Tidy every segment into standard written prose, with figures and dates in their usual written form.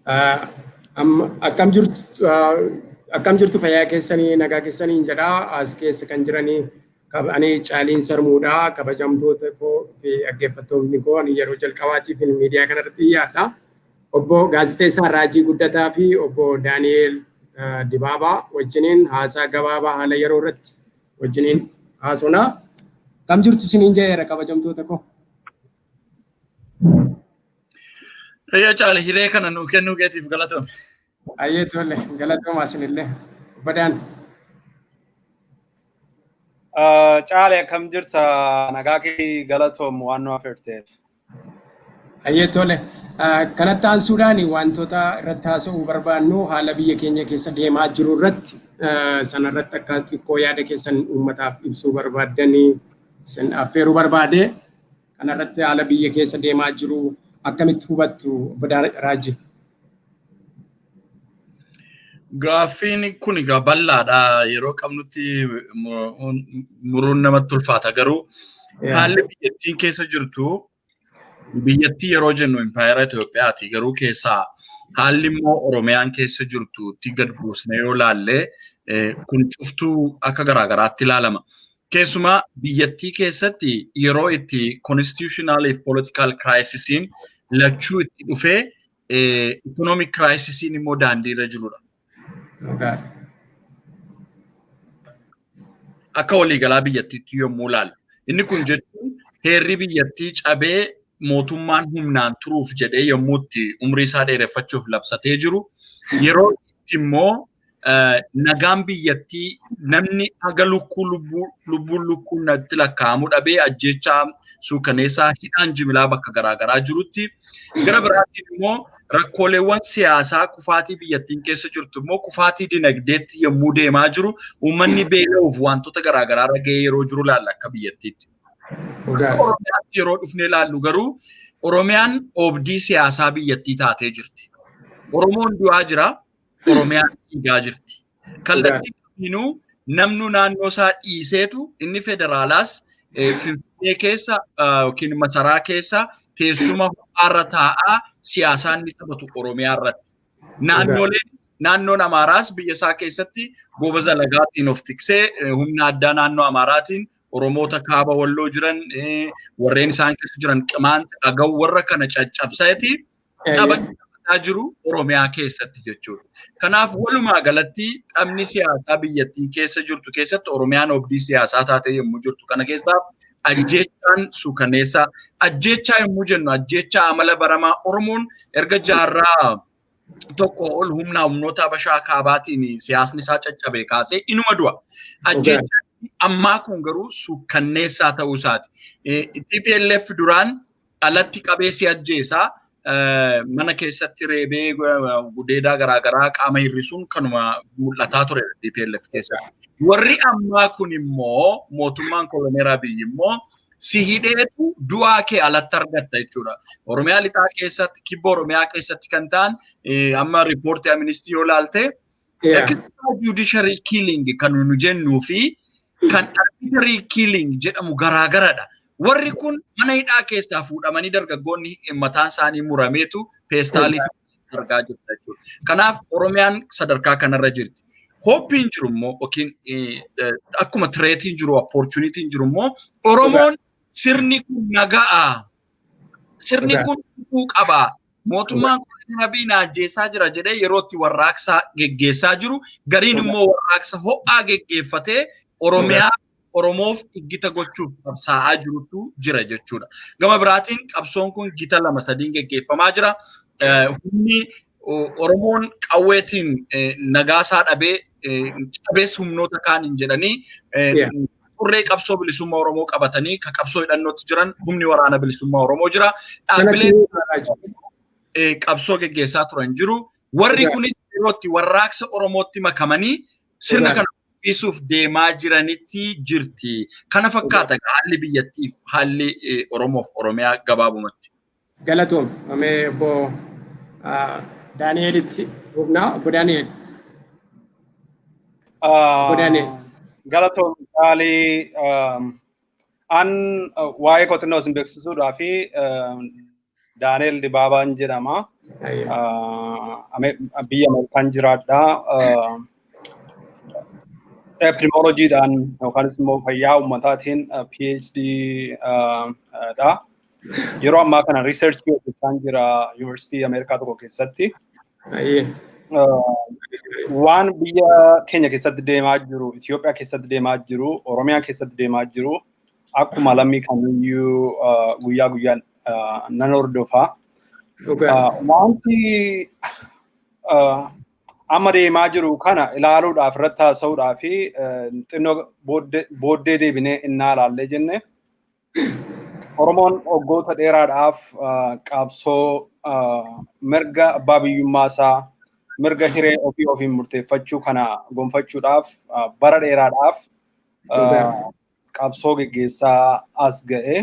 Akkam jirtu, akkam jirtu, fayyaa keessanii, nagaa keessanii jedhaa. As keessa kan jiranii ani Caaliin Sarmuudha. Kabajamtoota koo fi dhaggeeffattoonni koo, ani yeroo jalqabaatiif miidiyaa kanarratti dhiyaadha. Obbo Gaazexeessaa Raajii Guddataa fi obbo Daani'eel Dibaabaa wajjiniin haasaa gabaabaa haala yeroo irratti wajjiniin haasonaa. Kam jirtu isiniin jedheera, kabajamtoota koo. Eeyyaa Caale, hiree kana nuu kennuu keetiif galatoome. Ayyee, tole, galatoomaa isinillee. Obbo Daan. Caale, akkam jirta? Nagaa kee, galatoom waan nu afeerteef. Ayyee, tole. Kanatti aansuudhaan wantoota irratti haasa'uu barbaannu haala biyya keenya keessa deemaa jiru irratti, sanarratti akka xiqqoo yaada keessan uummataaf ibsuu barbaaddanii isin affeeruu barbaade. Kanarratti haala biyya keessa deemaa jiru akkamitti hubattu, obbo Raajii? Gaaffiin kun egaa bal'aadha. Yeroo qabnutti muruun namatti ulfaata. Garuu haalli biyyattiin keessa jirtu, biyyattii yeroo jennu impaayera Itoophiyaati. Garuu keessaa haalli immoo Oromiyaan keessa jirtu itti gad buusne yoo laalle, kun cuftuu akka garaagaraatti ilaalama. Keessumaa biyyattii keessatti yeroo itti constitutional fi political crisisiin lachuu itti dhufee, economic crisisiin immoo daandiirra jirudha. Akka waliigalaa biyyattiitti yommuu ilaallu. Inni kun jechuun heerri biyyattii cabee mootummaan humnaan turuuf jedhee yommuu itti umrii isaa dheereffachuuf labsatee jiru, yeroo itti immoo nagaan biyyattii namni haga lukkuu lubbuun lukkuun natti lakkaa'amu dhabee, ajjeechaa suukaneessaa, hidhaan jimlaa bakka garaagaraa jirutti, gara biraatiin immoo rakkooleewwan siyaasaa, kufaatii biyyattiin keessa jirtu immoo kufaatii dinagdeetti yommuu deemaa jiru, uummanni beela'uuf wantoota garaagaraa irra gahee yeroo jiru laalla akka biyyattiitti. Oromiyaatti yeroo dhufnee laallu garuu, Oromiyaan oobdii siyaasaa biyyattii taatee jirti. Oromoon du'aa jira, Oromiyaan dhiigaa jirti. Kallattii kamiinuu namnu naannoo isaa dhiiseetu, inni federaalaas Finfinnee keessa yookiin masaraa keessa teessuma ho'aarra taa'aa siyaasaa inni taphatu Oromiyaa irratti. Naannoleen, naannoon Amaaraas biyya isaa keessatti gobaza lagaatiin of tiksee, humna addaa naannoo Amaaraatiin Oromoota kaaba Walloo jiran, warreen isaan keessa jiran Qimaant, Agaw, warra kana caccabseeti taphataa jiru Oromiyaa keessatti jechuudha. Kanaaf walumaa galatti taphni siyaasaa biyyattiin keessa jirtu keessatti Oromiyaan oobdii siyaasaa taatee yommuu jirtu kana keessaa, ajjeechaan suukaneessaa, ajjeechaa yommuu jennu ajjeechaa amala baramaa Oromoon erga jaarraa tokko ol humna humnoota Habashaa kaabaatiin siyaasni isaa caccabe kaasee inuma du'a. Ajjeechaan ammaa kun garuu suukanneessaa ta'uu isaati. TPLF duraan alatti qabee si ajjeesaa, mana keessatti reebee gudeedaa garaagaraa qaama hir'isuun kanuma mul'ataa ture TPLF keessatti. Warri ammaa kun immoo, mootummaan koloneel Abiy immoo si hidheetu du'aa kee alatti argatta jechuudha. Oromiyaa lixaa keessatti, kibba Oromiyaa keessatti kan ta'an amma riippoortii Amnesty yoo ilaalte, judiciary killing kan nu jennuu fi kan arbitrary killing jedhamu garaagaradha. Warri kun mana hidhaa keessaa fuudhamanii dargaggoonni mataan isaanii murameetu peestaalii argaa jirta jechuudha. Kanaaf Oromiyaan sadarkaa kanarra jirti. Hopeiin jiru immoo, yookiin akkuma threatiin jiru opportunityn jiru immoo, Oromoon sirni kun naga'a. Sirni kun dhufuu qaba. Mootummaan kun Abiy na ajjeesaa jira jedhee yeroo itti warraaqsa geggeessaa jiru, gariin immoo warraaqsa ho'aa geggeeffatee Oromiyaa Oromoof iggita gochuuf qabsaa'aa jirutu jira jechuudha. Gama biraatiin qabsoon kun gita lama sadiin geggeeffamaa jira. Humni Oromoon qawweetiin nagaasaa dhabee cabees humnoota kaaniin jedhanii xurree qabsoo bilisummaa Oromoo qabatanii kan qabsoo hidhannootti jiran humni waraana bilisummaa Oromoo jira. Dhaabbileen qabsoo geggeessaa turan jiru. Warri kunis yeroo itti warraaqsa Oromootti makamanii sirna kana kuffisuuf deemaa jiranitti jirti. Kana fakkaata haalli biyyattiif haalli Oromoof Oromiyaa gabaabumatti. Galatoom. Amee obbo Daani'elitti fufnaa. Obbo Daani'el. Obbo Daani'el. Galatoom Caalii, an waa'ee koo xinnoo isin beeksisuudhaa fi Daaneel Dibaabaan jedhama. Biyya Ameerikaan jiraadha. Epidemiolojiidhaan yookaanis immoo fayyaa uummataatiin PhD dha. Yeroo ammaa kana researchii hojjechaa jira Yuunivarsiitii Ameerikaa tokko keessatti. Waan biyya keenya keessatti deemaa jiru, Itoophiyaa keessatti deemaa jiru, Oromiyaa keessatti deemaa jiru, akkuma lammii kamiyyuu guyyaa guyyaan nan hordofa. Wanti amma deemaa jiru kana ilaaluudhaaf, irratti haasa'uudhaaf fi xinnoo booddee deebinee innaa ilaallee jenne, Oromoon waggoota dheeraadhaaf qabsoo mirga abbaa biyyummaa isaa, mirga hiree ofii ofiin murteeffachuu kana gonfachuudhaaf bara dheeraadhaaf qabsoo geggeessaa as ga'e.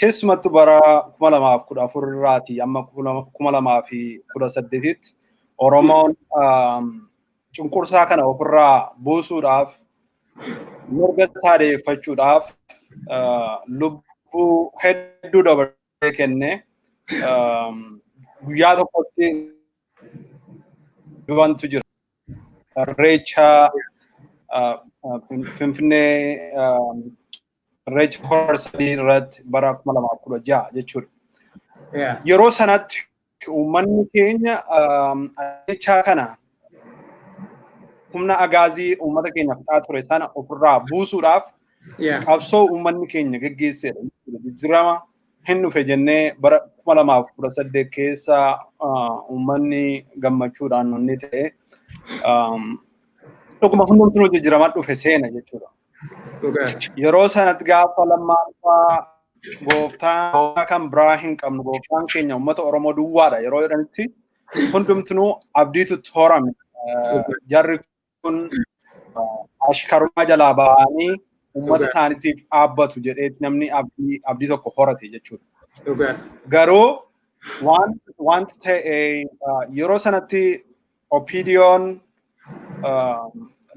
Keessumattuu bara 2014 irraatii amma 2018tti Oromoon cunqursaa kana ofirraa buusuudhaaf, mirga isaa deeffachuudhaaf lubbuu hedduu dabarsee kenne. Guyyaa tokkotti du'antu jira. Irreecha Finfinnee, Irreecha Hora Sadii irratti bara 2016 jechuudha. Yeroo sanatti uummanni keenya ajjechaa kana, humna agaazii uummata keenya fixaa ture sana ofirraa buusuudhaaf qabsoo uummanni keenya geggeessedha. Jijjiirama hin dhufe jennee bara 2018 keessa uummanni gammachuudhaan onni ta'e, dhuguma hundumtuu jijjiirama dhufe seena jechuudha. Yeroo sanatti gaafa lammaffaa "Gooftaan kan biraa hin qabnu, gooftaan keenya uummata Oromoo duwwaadha" yeroo jedhanitti, hundumtinuu abdiitu horame. Jarri kun ashkarummaa jalaa ba'anii uummata isaaniitiif dhaabbatu jedheeti namni abdii tokko horate jechuudha. Garuu wanti ta'e, yeroo sanatti OPDO'n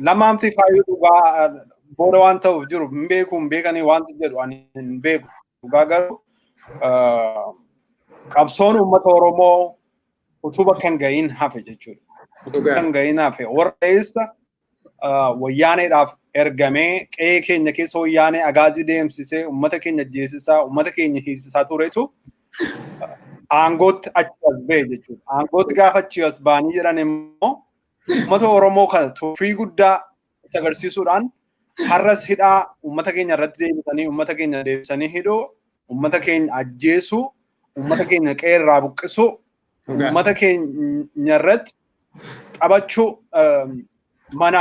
lamaamti faayyuu dhugaa booda waan ta'uuf jiru hin beeku, hin beekanii wanti jedhu ani hin beeku. Dhugaa garuu qabsoon uummata Oromoo utuu bakka hin ga'iin hafe jechuudha. Utuu bakka hin ga'iin hafe. Warra eessa wayyaaneedhaaf ergamee qe'ee keenya keessa wayyaanee agaazii deemsisee uummata keenya ajjeesisaa, uummata keenya hiisisaa turetu aangootti achi as ba'e jechuudha. Aangootti gaafa achi as ba'anii jedhan immoo uummata Oromoo kana tuffii guddaa itti agarsiisuudhaan har'as hidhaa uummata keenya irratti deebisanii, uummata keenya deebisanii hidhuu, uummata keenya ajjeesuu, uummata keenya qe'ee irraa buqqisuu, uummata keenya irratti taphachuu. Mana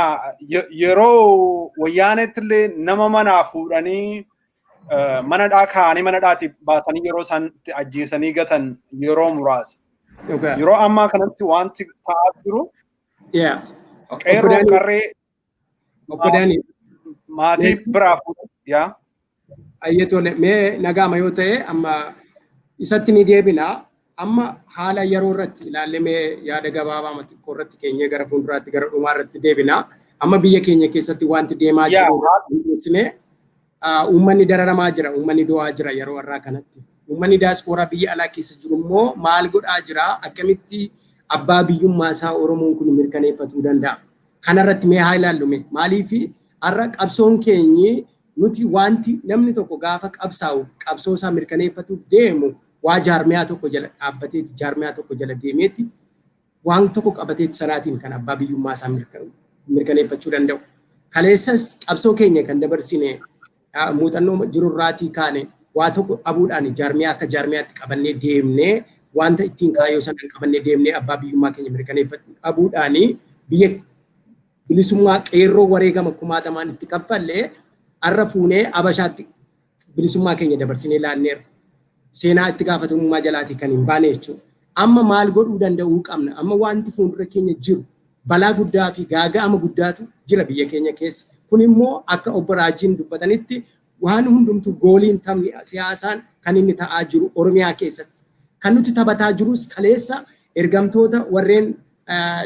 yeroo wayyaanetti illee nama manaa fuudhanii mana dhaa kaa'anii, mana dhaatii baasanii yeroo isaan ajjeesanii gatan yeroo muraasa. Yeroo ammaa kanatti wanti ta'aa jiru qeerroo qarree maatii biraa fuudhan yaa. Ayyee, tole, mee nagaama yoo ta'e amma isatti ni deebina. Amma haala yeroo irratti ilaallee mee yaada gabaabaa xiqqoo irratti keenyee gara fuulduraatti, gara dhumaa irratti deebina. Amma biyya keenya keessatti wanti deemaa jiru hundeessinee uummanni dararamaa jira, uummanni du'aa jira yeroo har'aa kanatti. Uummanni daaspooraa biyya alaa keessa jiru immoo maal godhaa jira? Akkamitti abbaa biyyummaa isaa Oromoon kun mirkaneeffatuu danda'a? Kanarratti mee haa ilaallu mee. Maaliif har'a qabsoon keenyi nuti wanti namni tokko gaafa qabsaa'u, qabsoo isaa mirkaneeffatuuf deemu, waa jaarmiyaa tokko jala dhaabbateeti, jaarmiyaa tokko jala deemeeti, waan tokko qabateeti sanaatiin kan abbaa biyyummaa isaa mirkaneeffachuu danda'u. Kaleessas qabsoo keenya kan dabarsine muuxannoo jirurraatii kaane waa tokko dhabuudhaan jaarmiyaa akka jaarmiyaatti qabannee deemnee, wanta ittiin kaayyoo sana qabannee deemnee abbaa biyyummaa keenya mirkaneeffachuu dhabuudhaan, biyya bilisummaa qeerroo wareegama kumaatamaan itti kaffallee har'a fuunee Abashaatti bilisummaa keenya dabarsinee laanneerra. Seenaa itti gaafatamummaa jalaatii kan hin baane jechuudha. Amma maal godhuu danda'uu qabna? Amma wanti fuuldura keenya jiru balaa guddaa fi gaaga'ama guddaatu jira biyya keenya keessa. Kun immoo akka obbo Raajiin dubbatanitti waan hundumtuu gooliin taphni siyaasaan kan inni ta'aa jiru Oromiyaa keessatti. Kan nuti taphataa jirus kaleessa ergamtoota warreen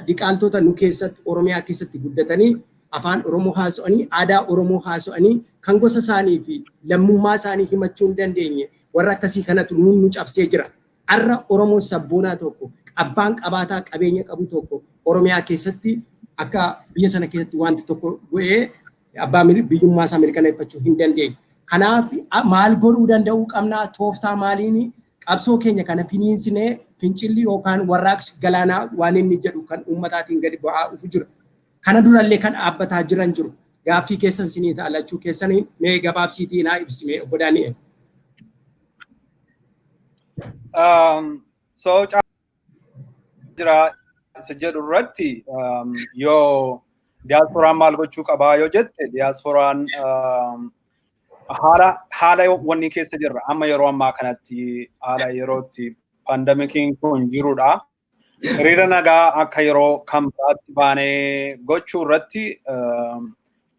diqaaltota nu keessatti Oromiyaa keessatti guddatanii, afaan Oromoo haasa'anii, aadaa Oromoo haasa'anii, kan gosa isaanii fi lammummaa isaanii himachuu hin dandeenye, warra akkasii kanatu nu cabsee jira. Har'a Oromoon sabboonaa tokko, abbaan qabaataa qabeenya qabu tokko Oromiyaa keessatti akka biyya sana keessatti wanti tokko bu'ee abbaa biyyummaa isaa mirkaneeffachuu hin dandeenye. Kanaaf maal godhuu danda'uu qabnaa? Tooftaa maaliin qabsoo keenya kana finiinsinee fincilli yookaan warraaqsi galaanaa waan inni jedhu kan uummataatiin gadi bu'aa dhufu jira. Kana durallee kan dhaabbataa jiran jiru. Gaaffii keessan sinii ta'a lachuu keessanii mee gabaabsiitii naa ibsime, obbo Daani'el. So jira isa jedhu irratti, yoo diyaaspooraan maal gochuu qabaa yoo jette, diyaaspooraan haala wanni keessa jirra amma yeroo ammaa kanatti, haala yerootti pandemiciin kun jirudha. Hiriira nagaa akka yeroo kan biraatti baanee gochuu irratti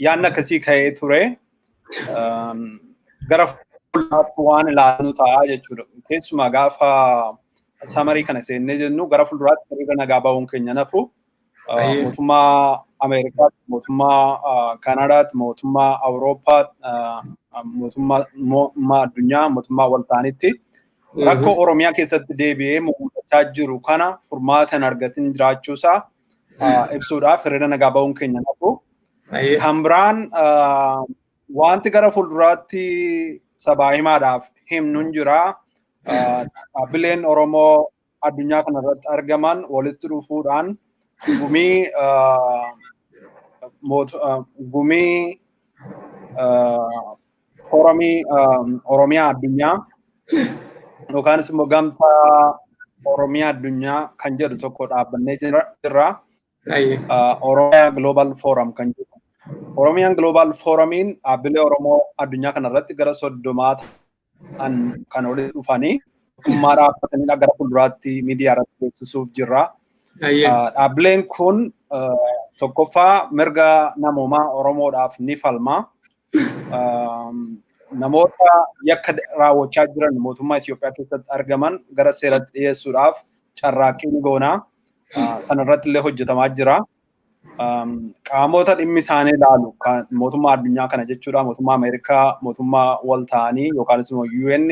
yaadni akkasii ka'ee ture. Gara fuulduraatti waan ilaallu ta'a jechuudha. Keessumaa gaafa summerii kana seennee jennu gara fuulduraatti hiriira nagaa bahuun keenya nafu. Mootummaa Ameerikaatti, mootummaa Kaanaadaatti, mootummaa Awurooppaatti, mootummaa addunyaa, mootummaa waltaanitti rakkoo Oromiyaa keessatti deebi'ee mul'achaa jiru kana furmaata hin argatin jiraachuusaa ibsuudhaaf hiriira nagaa bahuun keenya nafu. Kan biraan wanti gara fuulduraatti sabaa himaadhaaf himnu hin jira. Dhaabbileen Oromoo addunyaa kanarratti argaman walitti dhufuudhaan gumii foorumii Oromiyaa addunyaa yookaanis immoo gamtaa Oromiyaa addunyaa kan jedhu tokko dhaabbannee jirra. Oromiyaa Global Forum kan jedhu. Oromiyaan Global Forumiin dhaabbilee Oromoo addunyaa kanarratti gara 30 ta'an kan walitti dhufanii tokkummaa dhaabbatanidha, gara fuulduraatti miidiyaa irratti beeksisuuf jirra. Dhaabbileen kun tokkoffaa mirga namoomaa Oromoodhaaf ni falma. Namoota yakka raawwachaa jiran mootummaa Itoophiyaa keessatti argaman gara seeratti dhiyeessuudhaaf carraaqqii ni goona. Sanarratti illee hojjetamaa jira. Qaamota dhimmi isaanii ilaalu mootummaa addunyaa kana jechuudha. Mootummaa Ameerikaa, mootummaa wal ta'anii yookaanis immoo UN,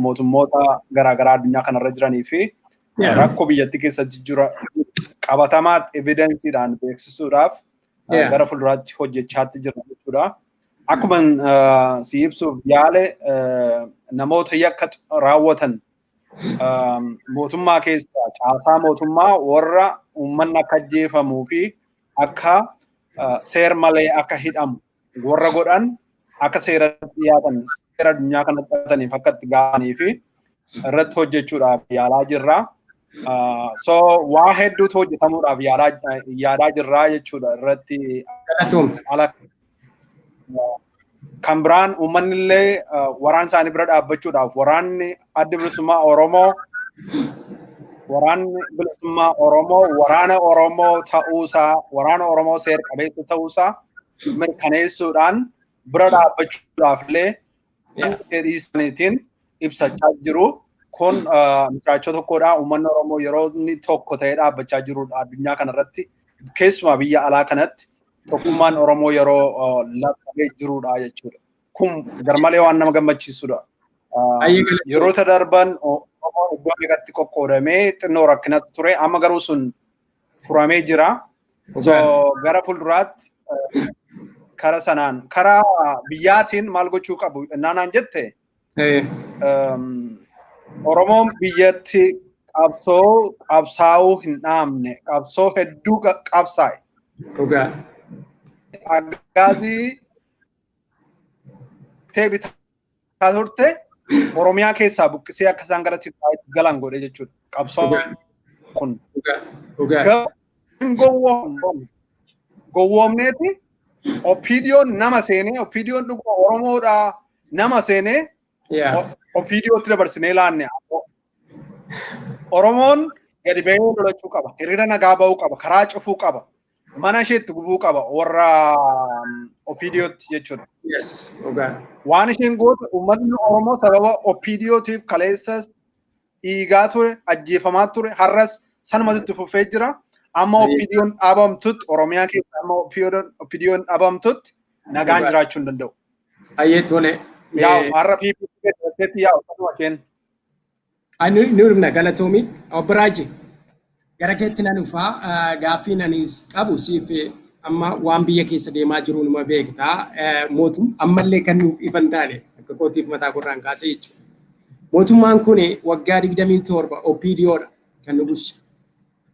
mootummoota garaagaraa addunyaa kanarra jiranii fi rakkoo biyyattii keessatti jiru qabatamaa evidenceiidhaan beeksisuudhaaf gara fuulduraatti hojjechaatti jira jechuudha. Akkuma si ibsuuf yaale, namoota yakka raawwatan mootummaa keessa, caasaa mootummaa warra uummanni akka ajjeefamuu fi akka seer malee akka hidhamu warra godhan akka seeratti dhiyaatan, seera addunyaa kanatti dhiyaataniif akka itti ga'anii fi irratti hojjechuudhaaf yaalaa jirra. So waa hedduutu hojjetamuudhaaf yaadaa jirra jechuudha irratti. Ala kan biraan uummanni illee waraana isaanii bira dhaabbachuudhaaf, waraanni adda bilisummaa Oromoo, waraanni bilisummaa Oromoo waraana Oromoo ta'uusaa, waraana Oromoo seer qabeessa ta'uusaa mirkaneessuudhaan bira dhaabbachuudhaaf illee fedhii isaaniitiin ibsachaa jiru. Kun misiraachoo tokkodha. Uummanni Oromoo yeroo inni tokko ta'ee dhaabbachaa jirudha addunyaa kanarratti. Keessumaa biyya alaa kanatti tokkummaan Oromoo yeroo lafee jirudha jechuudha. Kun garmalee waan nama gammachiisudha. Yeroo darban Oromoo iddoo meeqatti qoqqoodamee xinnoo rakkinatu ture. Amma garuu sun furamee jira. So gara fuulduraatti kara sanaan karaa biyyaatiin maal gochuu qabu naanaan jette, Oromoon biyyatti qabsoo qabsaa'uu hin dhaabne, qabsoo hedduu qabsaa'e. Agaazii tee bitaa turte Oromiyaa keessaa buqqisee akka isaan gara Tigraayitti galan godhe jechuudha. Qabsoo kun. Gowwoomneeti OPDOn nama seenee, OPDOn dhuguma Oromoodhaa nama seenee OPDOtti dabarsinee laanne. Oromoon gadi bahee lolachuu qaba. Hiriira nagaa bahuu qaba. Karaa cufuu qaba. Mana isheetti gubuu qaba warra OPDOtti jechuudha. Waan isheen goote, uummatni Oromoo sababa OPDOtiif kaleessas dhiigaa ture, ajjeefamaa ture, har'as sanumatti itti fufee jira. Amma OPDOn dhaabamtutti, Oromiyaa keessa amma OPDOn dhaabamtutti nagaan jiraachuu hin danda'u. Ayyee, tole. Yaa'u har'a PP keessatti yaa'u sanuma isheen. Ani ni dhufna, galatoomii. Obbo Raajii, gara keetti nan dhufaa. Gaaffii anis qabu siif, amma waan biyya keessa deemaa jiru numa beektaa. Mootum ammallee kan nuuf ifan taane akka kootiif mataa qorraan kaasee jechuudha. Mootummaan kun waggaa 27 OPDOdha kan nu bulche.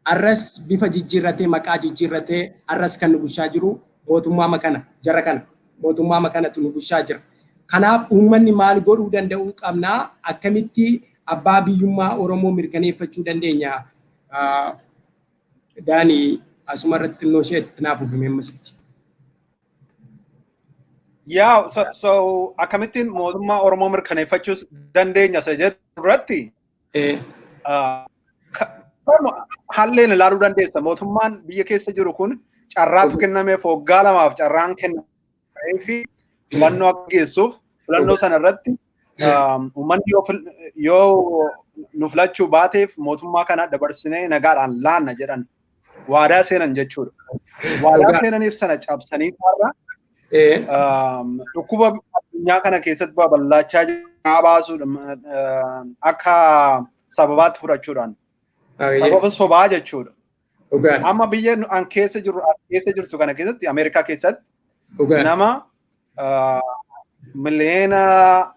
Arras bifa jijjiirratee, maqaa jijjiirratee, arras kan nu bulchaa jiru mootummaa kana, jara kana, mootummaa kanatu nu bulchaa jira. Kanaaf uummanni maal godhuu danda'uu qabnaa? Akkamitti abbaa biyyummaa Oromoo mirkaneeffachuu dandeenya? Daanii, asuma irratti xinnoo ishee itti naaf ufime ammasitti. Yaa, so akkamittiin mootummaa Oromoo mirkaneeffachuu dandeenya isa jedhu irratti haalleen ilaaluu dandeessa. Mootummaan biyya keessa jiru kun carraatu kennameef, waggaa 2f carraan kennameef filannoo akka geessuuf. Filannoo sana irratti uummanni yoo nu filachuu baateef mootummaa kana dabarsinee nagaadhaan laanna jedhan, waadaa seenan jechuudha. Waadaa seenaniif sana cabsanii har'a dhukkuba addunyaa kana keessatti babal'achaa jiru baasuudha akka sababaatti fudhachuudhaan. Sababa sobaa jechuudha. Amma biyya an keessa jiru, keessa jirtu kana keessatti, Ameerikaa keessatti, nama 1.67 miliyoona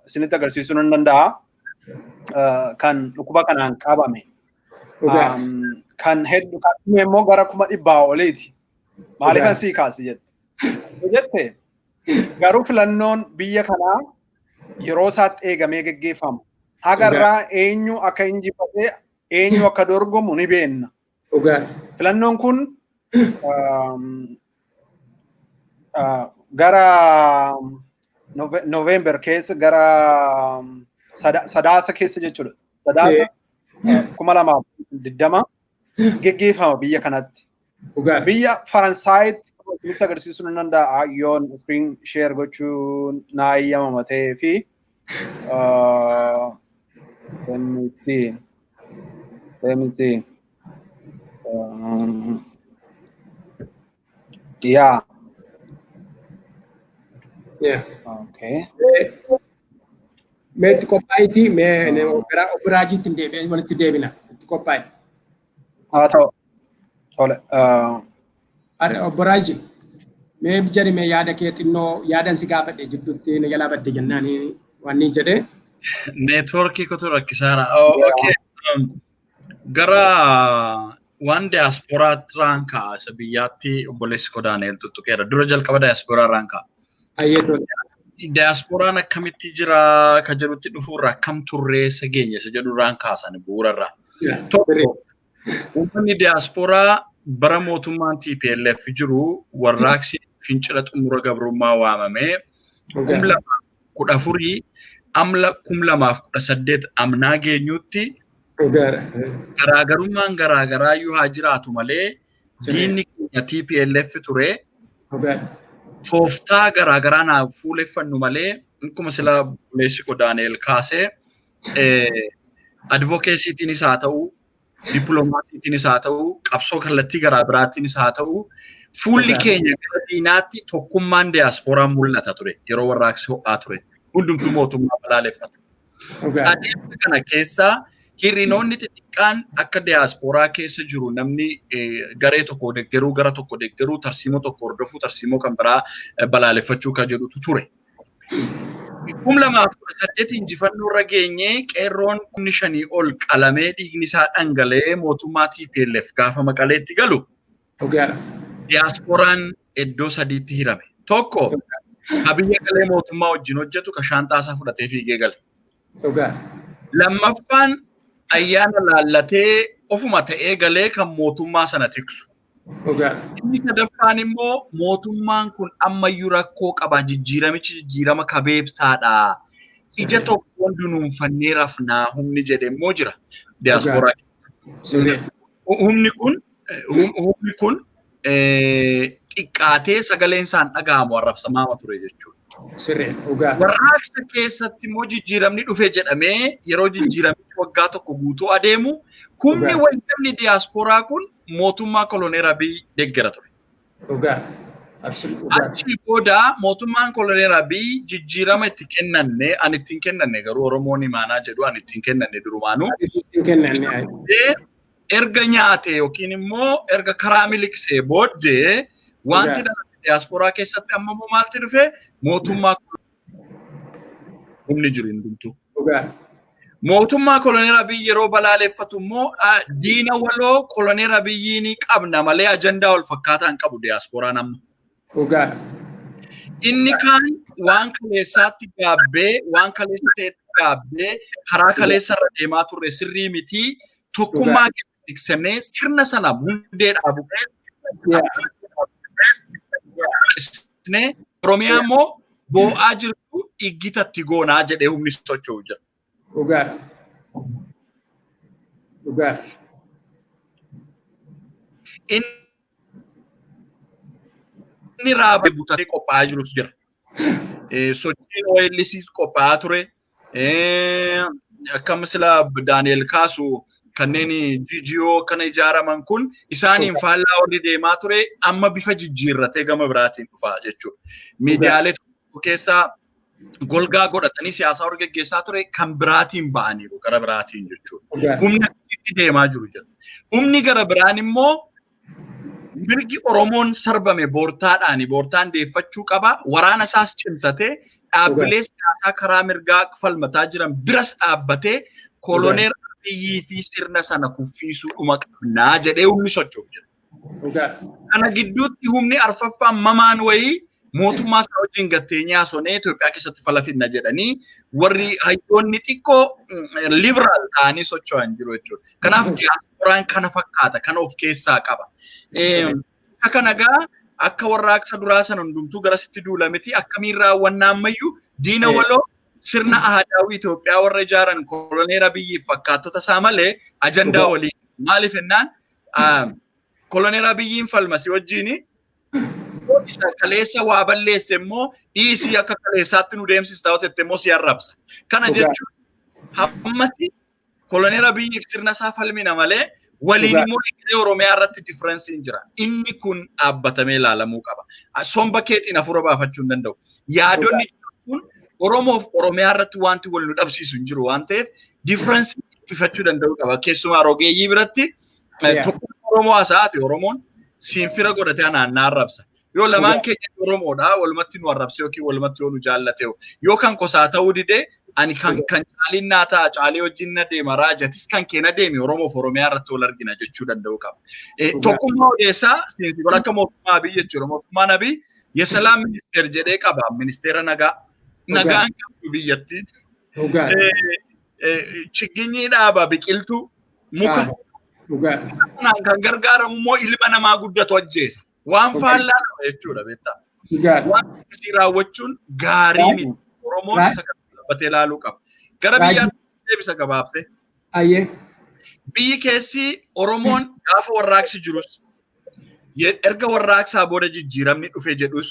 isinitti agarsiisuu nan danda'a kan dhukkuba kanaan qabame. Kan hedduu kan dhume immoo gara 100,000 oliiti. Maaliifan sii kaasi jette? Jette garuu filannoon biyya kanaa yeroo isaatti eegamee geggeeffama. Haga irraa eenyu akka injifatee, eenyu akka dorgomu ni beenna. Filannoon kun gara Noveember keessa, gara Sadaasa keessa jechuudha. Sadaasa 2020 geggeeffama biyya kanatti. Biyya Faransaayitti isinitti agarsiisuu nan danda'a yoon screen share gochuun naa eeyyamama ta'ee fi, let me see. Let me see. Yeah. Okay. Mee itti qophaa'itii, mee obbo Raajiitti hin deebi'e, walitti deebina, itti qophaa'i. Haa ta'u. Tole. Obbo Raajii, mee jedhi, mee yaada kee xinnoo, yaadan si gaafadhe jidduutti na jalaa badde jennaan waan ni jedhee. Neetwoorkii kutu rakkisaara. Okay. Gara waan diyaasporaatti raan ka'a, isa biyyaatti obboleessi koo Daani'el tuttuqeera. Dura jalqaba diyaasporaa raan ka'a. Ayyee, tole. Diyaasporaan akkamitti jira ka jedhutti dhufuurra akkam turree isa geenye isa jedhu irraan kaasan bu'uurarraa. Tokko, uummanni diyaasporaa bara mootummaan TPLF jiru warraaqsi fincila xumura gabrummaa waamamee 2014 amla 2018 amnaa geenyutti garaagarummaan garaagaraa iyyuu haa jiraatu malee diinni keenya TPLF ture. Tooftaa garaagaraa naa fuuleffannu malee, akkuma sila obboleessi koo Daani'el kaasee, advocacytiinis haa ta'u, dippiloomaasiitiinis haa ta'u, qabsoo kallattii garaa biraatiinis haa ta'u, fuulli keenya gara diinaatti tokkummaan diyaasporaa mul'ata ture yeroo warraaqsi ho'aa ture. Hundumtuu mootummaa balaaleffata. Adeemsa kana keessa hir'inoonni xixiqqaan akka diyaasporaa keessa jiru, namni garee tokko deeggaruu, gara tokko deeggaruu, tarsiimoo tokko hordofuu, tarsiimoo kan biraa balaaleffachuu kan jedhutu ture. 2018 injifannoo irra geenyee, qeerroon 5,000 ol qalamee, dhiigni isaa dhangala'ee, mootummaa TPLF gaafa Maqaleetti galu diyaasporaan iddoo sadiitti hirame. Tokko, ka biyya galee mootummaa wajjin hojjetu, ka shaanxaa isaa fudhatee fiigee gale. Lammaffaan, ayyaana laallatee ofuma ta'ee galee kan mootummaa sana tiksu. Inni sadaffaan immoo mootummaan kun ammayyuu rakkoo qaba, jijjiiramichi jijjiirama kabeebsaadha. Ija tokkoon dunuunfannee rafnaa humni jedhe immoo jira diyaasporaa. Humni kun xiqqaatee sagaleen isaan dhaga'amu arrabsamaama ture jechuudha. Warraaqsa keessatti immoo jijjiiramni dhufe jedhamee yeroo jijjiiramichi waggaa tokko guutuu adeemu, humni wayyabni diyaasporaa kun mootummaa koloneer Abiy deeggara ture. Achi booda mootummaan koloneel Abiy jijjiirama itti kennanne, ani ittiin kennanne garuu Oromoon imaanaa jedhu ani ittiin kennanne durumaanuu. Erga nyaate yookiin immoo erga karaa miliqsee booddee wanti dhalate diyaasporaa keessatti amma immoo maalti dhufe mootummaa humni jiru hundumtuu. Mootummaa koloneel Abiy yeroo balaaleffatu immoo diina waloo koloneel Abiyyiin ni qabna malee ajandaa wal fakkaataa hin qabu diyaasporaan amma. Inni kaan waan kaleessaatti gaabbee, waan kaleessa ta'etti gaabbee, karaa kaleessa irra deemaa turre sirrii mitii, tokkummaa tiksannee sirna sana hundee dhaabu. Oromiyaa immoo boo'aa jirtu iggitatti goonaa jedhee humni socho'u jira. Dhugaadha. Inni raabee butatee qophaa'aa jirus jira. Sochiin OLC qophaa'aa ture. Akkam sila Daani'el kaasu kanneen GGO kana ijaaraman kun isaaniin faallaa warri deemaa ture amma bifa jijjiirratee gama biraatiin dhufaa jechuudha. Miidiyaalee tokko keessaa golgaa godhatanii siyaasa warra geggeessaa ture kan biraatiin ba'aniiru gara biraatiin jechuudha. Humni akkasitti deemaa jiru jira. Humni gara biraan immoo mirgi Oromoon sarbame boortaadhaani boortaan deeffachuu qaba. Waraana isaas cimsatee dhaabbilee siyaasaa karaa mirgaa falmataa jiran biras dhaabbatee koloneel Abiyyii fi sirna sana kuffiisuu dhuma qabnaa jedhee humni socho'u jira. Kana gidduutti humni arfaffaan mamaan wayii mootummaa isaa wajjin gatteenyaa haasonee Itoophiyaa keessatti fala finna jedhanii warri hayyoonni xiqqoo liberaal ta'anii socho'an jiru jechuudha. Kanaaf diyaaspooraan kana fakkaata, kana of keessaa qaba. Isa kana egaa akka warraaqsa duraa sana hundumtuu garasitti duula miti akkamiin raawwannaa ammayyuu diina waloo sirna aadaawii Itoophiyaa warra ijaaran koloneel Abiyyiif fakkaattota isaa malee ajandaa walii maaliif jennaan koloneel Abiyyiin falmasi wajjini isa kaleessa waa balleesse immoo dhiisii akka kaleessaatti nu deemsista yoo jette immoo si arrabsa. Kana jechuun hammasi koloneel Abiyyiif sirna isaa falmina malee waliin immoo egeree Oromiyaa irratti differensiin jira. Inni kun dhaabbatamee ilaalamuu qaba. Somba keetiin hafuura baafachuu hin danda'u. Yaadonni kun Oromoof Oromiyaa irratti wanti wal nu dhabsiisu hin jiru waan ta'eef differensii dhiphifachuu danda'uu qaba. Keessumaa rogeeyyii biratti tokkummaa Oromoo haasa'aati Oromoon siin fira godhatee naannaa arrabsa. Yoo lamaan keenya Oromoodha walumatti nu arrabse yookiin walumatti yoo nu jaallate yoo kan kosaa ta'uu didee ani kan caaliin naa ta'a caalii wajjin na deema raajatis kan kee na deemi Oromoof Oromiyaa irratti wal argina jechuu danda'uu qaba. Tokkummaa odeessaa siinsi godha akka mootummaa Abiy jechuudha. Mootummaan Abiy የሰላም ministeer jedhee qaba ministeera nagaa. Nagaan qabdu biyyattii. Chigginyii dhaaba biqiltuu muka. Kanaan kan gargaaramu immoo ilma namaa guddatu ajjeesa. Waan faallaa qaba jechuudha beektaa. Waan akkasii raawwachuun gaarii miti. Oromoon isa kana dhaabbatee ilaaluu qaba. Gara biyyaatti deebisa gabaabsee. Biyyi keessi Oromoon gaafa warraaqsi jirus erga warraaqsaa booda jijjiiramni dhufe jedhus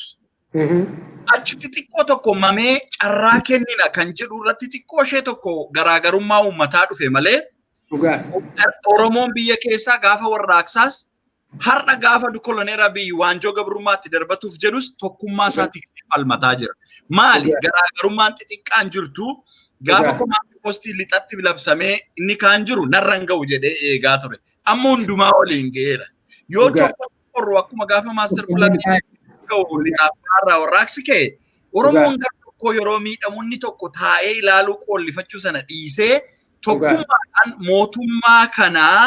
achitti xiqqoo tokko mamee carraa kennina kan jedhu irratti xiqqoo ishee tokko garaagarummaa uummataa dhufe malee Oromoon biyya keessaa gaafa warraaqsaas har'a gaafa koloneel Abiy waanjoo gabrummaatti darbatuuf jedhus tokkummaa isaa tiksee falmataa jira. Maali garaagarummaan xixiqqaan jirtu gaafa komaandii postii lixatti labsamee inni kaan jiru narra hin ga'u jedhee eegaa ture. Amma hundumaa waliin ga'eera. Yoo tokko qorru akkuma gaafa maastar pilaanii ga'u lixaaf irraa warraaqsi ka'e Oromoon gara tokko yeroo miidhamu inni tokko taa'ee ilaaluu qoollifachuu sana dhiisee tokkummaadhaan mootummaa kanaa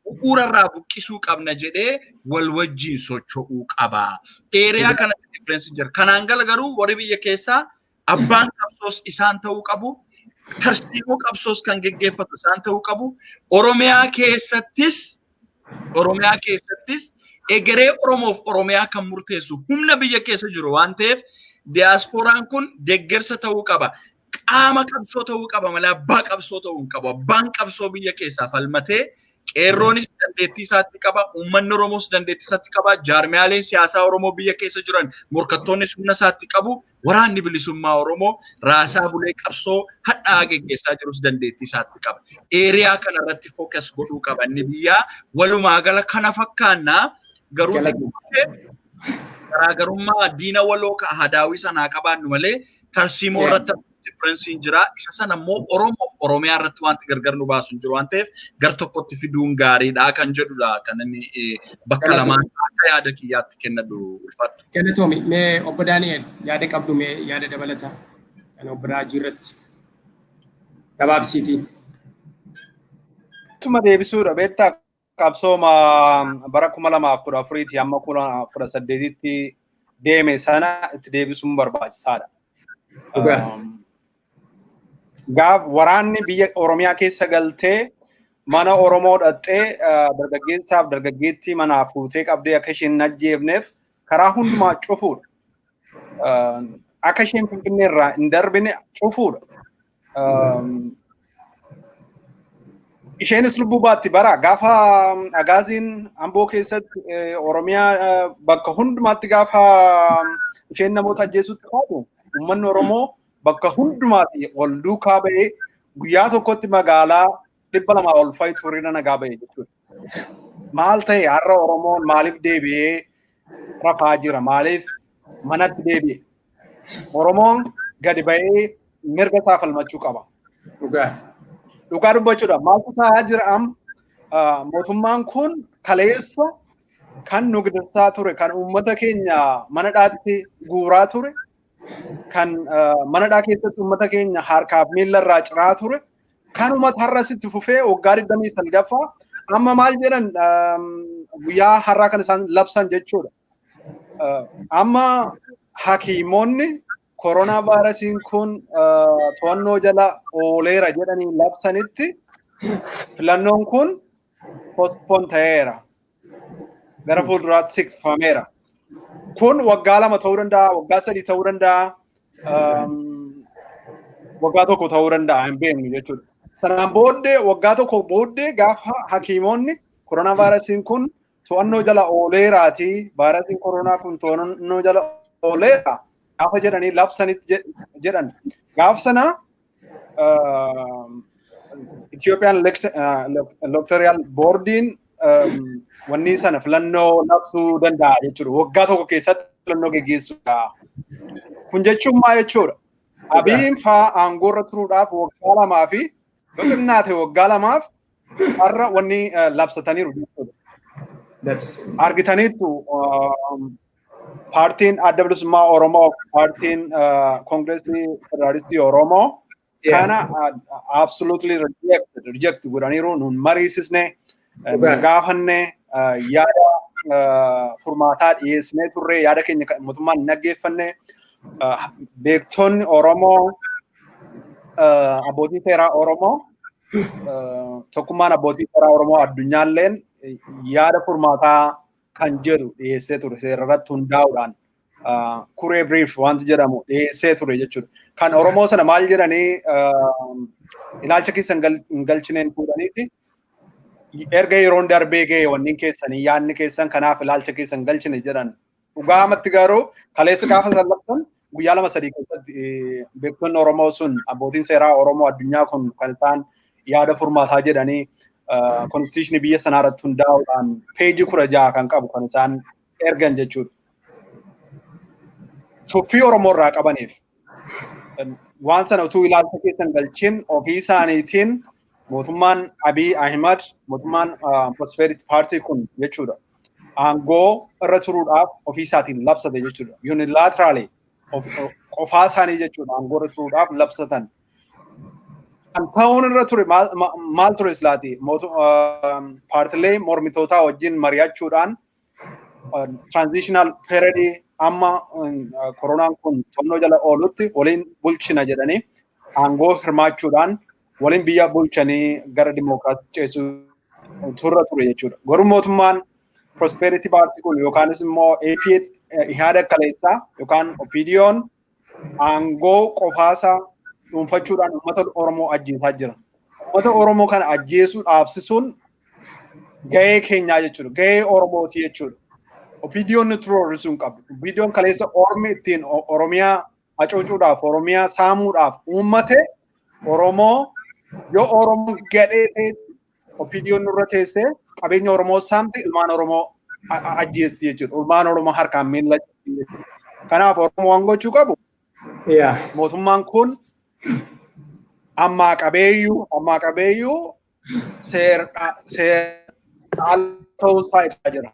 bu'uura irraa buqqisuu qabna jedhee wal wajjin socho'uu qaba. Dheeriyaa kanatti differensi jira. Kanaan gala garuu warri biyya keessaa abbaan qabsoos isaan ta'uu qabu. Tarsiimoo qabsoos kan geggeeffatu isaan ta'uu qabu. Oromiyaa keessattis egeree Oromoof Oromiyaa kan murteessu humna biyya keessa jiru waan ta'eef diyaaspooraan kun deeggarsa ta'uu qaba. Qaama qabsoo ta'uu qaba malee abbaa qabsoo ta'uu hin qabu. Abbaan qabsoo biyya keessaa falmatee qeerroonis dandeettii isaatti qaba, uummanni Oromoos dandeettii isaatti qaba, jaarmiyaaleen siyaasaa Oromoo biyya keessa jiran morkattoonnis humna isaatti qabu, waraanni bilisummaa Oromoo raasaa bulee qabsoo hadhaa geggeessaa jirus dandeettii isaatti qaba. Eeriyaa kanarratti focus godhuu qaba inni biyyaa walumaa gala kana fakkaannaa garuu Garaagarummaa diina waloo hadaawii sanaa qabaannu malee tarsiimoo irratti differensiin jira. Isa sana immoo Oromoof Oromiyaa irratti wanti gargar nu baasu hin jiru waan ta'eef gar tokkotti fiduun gaariidha kan jedhudha kan inni bakka lamaan akka yaada kiyyaatti kennadhu, ulfaadhu. Galatoomi. Mee obbo Daani'el, yaada qabdu, mee yaada dabalataa kan obbo Raajii irratti gabaabsiitii. Tuma deebisuudha beektaa, qabsooma bara 2014ti hamma 2018tti deeme sana itti deebisuun barbaachisaadha. Gaaf waraanni biyya Oromiyaa keessa galtee mana Oromoo dhaxxee dargaggeessaaf dargaggeettii manaa fuutee qabdee akka isheen hin ajjeefneef karaa hundumaa cufuudha. Akka isheen Finfinnee irraa hin darbine cufuudha. Isheenis lubbuu baatti bara gaafa agaaziin Amboo keessatti, Oromiyaa bakka hundumaatti gaafa isheen namoota ajjeesutti kaatu, uummanni Oromoo bakka hundumaatti wal duukaa ba'ee guyyaa tokkotti magaalaa 200 ol fa'itu hiriira nagaa ba'e jechuudha. Maal ta'e har'a? Oromoon maaliif deebi'ee rafaa jira? Maaliif manatti deebi'e? Oromoon gadi ba'ee mirga isaa falmachuu qaba. Dhugaa dubbachuudha. Maaltu ta'aa jira am? Mootummaan kun kaleessa kan nu gidirsaa ture, kan uummata keenya mana dhaatti guuraa ture, kan mana dhaa keessatti uummata keenya harkaaf miilla irraa ciraa ture, kan uummata har'as itti fufee waggaa 29ffaa amma maal jedhan guyyaa har'aa kan isaan labsan jechuudha. Amma hakiimonni koronaa vaayirasiin kun to'annoo jala ooleera jedhanii labsanitti filannoon kun postpone ta'eera. Gara fuulduraatti siqfameera. Kun waggaa 2 ta'uu danda'a, waggaa 3 ta'uu danda'a, waggaa 1 ta'uu danda'a, hin beeknu jechuudha. Sanaan booddee, waggaa 1 booddee, gaafa hakiimonni koronaa vaayirasiin kun to'annoo jala ooleeraatii, vaayirasiin koronaa kun to'annoo jala ooleera gaafa jedhanii labsanitti jedhan. Gaaf sana Itoophiyaan Electoral Boardiin wanni sana filannoo labsuu danda'a jechuudha. Waggaa 1 keessatti filannoo geggeessuu danda'a. Kun jechuun maal jechuudha? Abiyin faa aangoorra turuudhaaf waggaa 2 fi yoo xinnaate waggaa 2f har'a wanni labsataniiru jechuudha. Argitaniittu, paartiin Adda Bilisummaa Oromoo, paartiin Koongireesii Federaalistii Oromoo kana absolutely reject godhaniiru. Nun mariisisne, gaafanne, yaada furmaataa dhiyeessinee turre, yaada keenya mootummaan hin dhaggeeffanne. Beektonni Oromoo, abbootii seeraa Oromoo, tokkummaan abbootii seeraa Oromoo addunyaalleen yaada furmaataa kan jedhu dhiyeessee ture, seera irratti hundaa'uudhaan kuree brief wanti jedhamu dhiyeessee ture jechuudha. Kan Oromoo sana maal jedhanii ilaalcha keessa hin galchineen fuudhaniiti erga yeroon darbee ga'e wanni keessanii yaadni keessan kanaaf ilaalcha keessa hin galchine jedhan. Dhugaamatti garuu kaleessa gaafa sallabsan guyyaa 2 3 keessatti beektonni Oromoo sun, abbootiin seeraa Oromoo addunyaa kun kan isaan yaada furmaataa jedhanii konstituushinii biyya sanaa irratti hundaa'uudhaan peejii 16 kan qabu kan isaan ergan jechuudha. Tuffii Oromoo irraa qabaniif waan sana utuu ilaalcha keessan galchin ofii isaaniitiin mootummaan Abiy Ahimad, mootummaan Prosperity Party kun jechuudha, aangoo irra turuudhaaf ofii isaatiin labsate jechuudha. Unilaterally qofaa isaanii jechuudha aangoo irra turuudhaaf labsatan. Kan ta'uun irra ture maal ture silaati? Paartilee mormitootaa wajjin mari'achuudhaan transitional period amma koronaan kun to'annoo jala oolutti waliin bulchina jedhanii aangoo hirmaachuudhaan waliin biyya bulchanii gara dimookiraasii ceesuu turra ture jechuudha. Garuu mootummaan Prosperity Party kun yookaanis immoo AP Ihaada kaleessaa yookaan OPDO'n aangoo qofaasaa dhuunfachuudhaan uummata Oromoo ajjeesaa jira. Uummata Oromoo kana ajjeesuu dhaabsisuun gahee keenyaa jechuudha. Gahee Oromooti jechuudha. OPDO'n nutti roorrisuu hin qabdu. OPDO'n kaleessa ormi ittiin Oromiyaa hacuucuudhaaf, Oromiyaa saamuudhaaf uummate Oromoo, yoo Oromoon gadhee ta'e OPDO'n nurra teessee qabeenya Oromoo saamti, ilmaan Oromoo ajjeesti jechuudha. Ilmaan Oromoo harkaan miila jechuudha. Kanaaf Oromoo waan gochuu qabu mootummaan kun ammaa qabeeyyuu seera ta'uusaa ibsaa jira.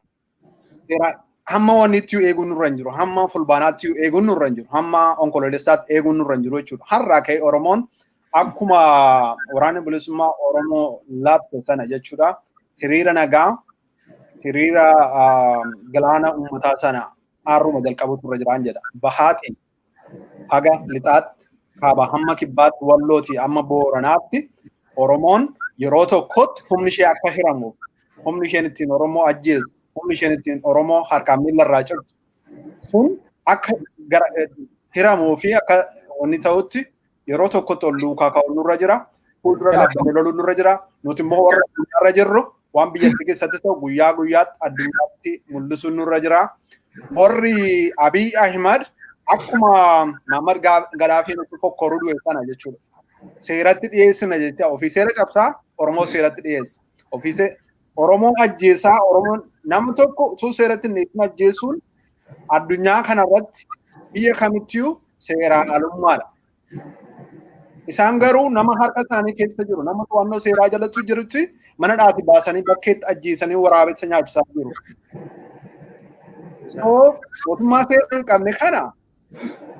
Seera hamma wanni itti eeguun nurra hin jiru, hamma Fulbaanaatti eeguun nurra hin jiru, hamma Onkoloolessaatti eeguun nurra hin jiru jechuudha. Har'aa ka'ee Oromoon akkuma Waraanni Bilisummaa Oromoo labse sana jechuudha. Hiriira nagaa, hiriira galaana uummataa sana har'uma jalqabuutu irra jiraan jedha. Bahaatiin haga lixaatti, kaaba hamma kibbaatti, Wallootii hamma Booranaatti Oromoon yeroo tokkotti humni ishee akka hiramuuf, humni isheen ittiin Oromoo ajjeesu, humni isheen ittiin Oromoo harkaan miila irraa cirtu sun akka gara hiramuu fi akka wanni ta'utti yeroo tokkotti ol duukaa ka'uun nurra jira. Fuuldura dhaabbatee loluun nurra jira. Nuti immoo warra addunyaarra jirru waan biyyattii keessatti ta'u guyyaa guyyaatti addunyaatti mul'isuun nurra jira. Warri Abiy Ahimad akkuma Muhammad Gadaafiin utuu fokkoruu du'e sana jechuudha. Seeratti dhiyeessina jecha ofii seera cabsaa, Oromoo seeratti dhiyeessa. Ofii Oromoo ajjeesaa, Oromoon nama tokko utuu seeratti hin dhiyeessin ajjeesuun addunyaa kanarratti biyya kamittiyyuu seeraan alummaadha. Isaan garuu nama harka isaanii keessa jiru, nama to'annoo seeraa jalatti jirutti mana dhaati baasanii bakkeetti ajjeesanii waraabessa nyaachisaa jiru. So mootummaa seera hin qabne kana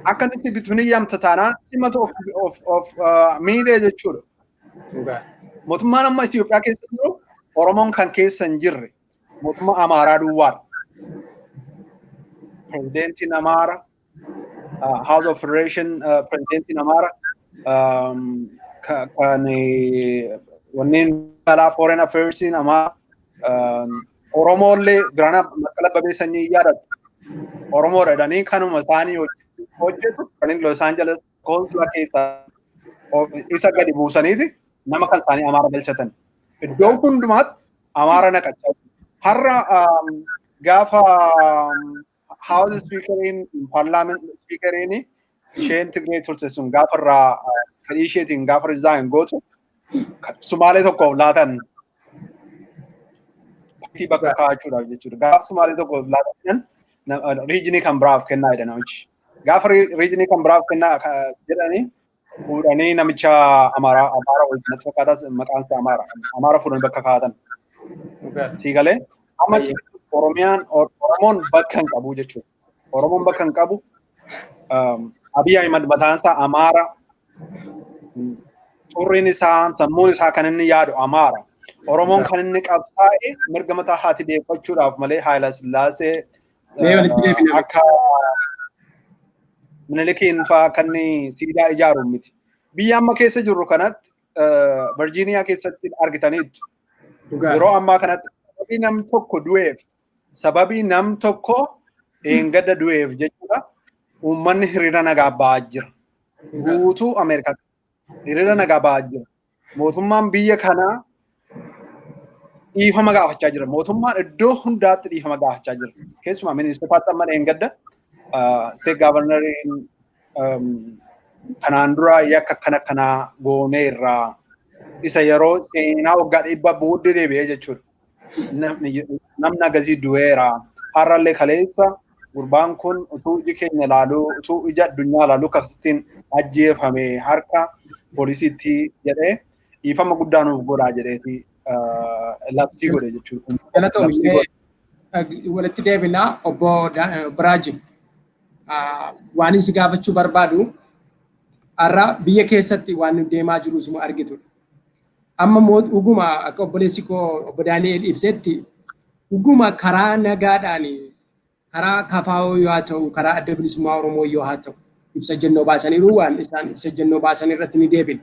akka inni si bitu ni yamta taanaan simatu of miidhee jechuudha. Mootummaan amma Itoophiyaa keessa jiru Oromoon kan keessa hin jirre mootummaa Amaaraa duwwaadha. Pirezidentiin Amaara, House of Federation pirezidentiin Amaara, kan wanneen alaa, foreign affairs Amaara, Oromoollee Birhaana Masqala Abbabee sanyii yaadattu. Oromoodha jedhanii kanuma isaanii hojjetu, kan inni Los Angeles koonsulaa keessaa isa gadi buusaniiti nama kan isaanii Amaara galchatan. Iddoo hundumaatti Amaara naqachaa jiru. Har'a gaafa House Speakeriin, Parliament Speakeriin isheen Tigree turte sun gaafa irraa fedhii isheetiin gaafa resign gootu Sumaalee tokkoof laatan bakka kaa'achuudhaaf jechuudha. Gaafa Sumaalee tokkoof laatan regionii kan biraaf kennaa jedha namichi. Gaafa regionii kan biraaf kennaa jedhanii fuudhanii namicha Amaaraa, Amaara wajjin natti fakkaatas, maqaan isaa Amaara. Amaara fuudhanii bakka kaa'atan. Sii galee? Amma Oromiyaan, Oromoon bakka hin qabu jechuudha. Oromoon bakka hin qabu. Abiy Ahimad mataan isaa Amaara. Xurriin isaa, sammuun isaa kan inni yaadu Amaara. Oromoon kan inni qabsaa'e mirga mataa haati deeffachuudhaaf malee Haayila Sillaasee akka Minilikiin fa'aa kan inni siidaa ijaaru miti. Biyya amma keessa jirru kanatti Virgiiniyaa keessatti argitaniitu. Yeroo ammaa kanatti sababii nam tokko du'eef, sababii nam tokko dheengadda du'eef jechuudha, uummanni hiriira nagaa ba'aa jira. Guutuu Ameerikaa hiriira nagaa ba'aa jira. Mootummaan biyya kanaa dhiifama gaafachaa jira. Mootummaan iddoo hundaatti dhiifama gaafachaa jira. Keessumaa Minnesotaatti amma dheengadda state governoriin kanaan dura yakka akkana akkanaa gooneerraa, isa yeroo seenaa waggaa 100 booddee deebi'ee jechuudha. Namni agasii du'eera. Har'allee kaleessa gurbaan kun utuu iji keenya ilaaluu, utuu ija addunyaa ilaaluu akkasittiin ajjeefame harka poolisiitti jedhee dhiifama guddaa nuuf godhaa jedheeti labsii godhe jechuudha. Galatoomii, walitti deebinaa. Obbo Biraaji, waan si gaafachuu barbaadu, har'a biyya keessatti waan nu deemaa jiru suma argitudha. Amma dhuguma akka obboleessi koo obbo Daani'el ibsetti, dhuguma karaa nagaadhaan, karaa KFO yoo haa ta'u, karaa Adda Bilisummaa Oromoo yoo haa ta'u, ibsa jennoo baasaniiru, waan isaan ibsa jennoo baasan irratti ni deebina.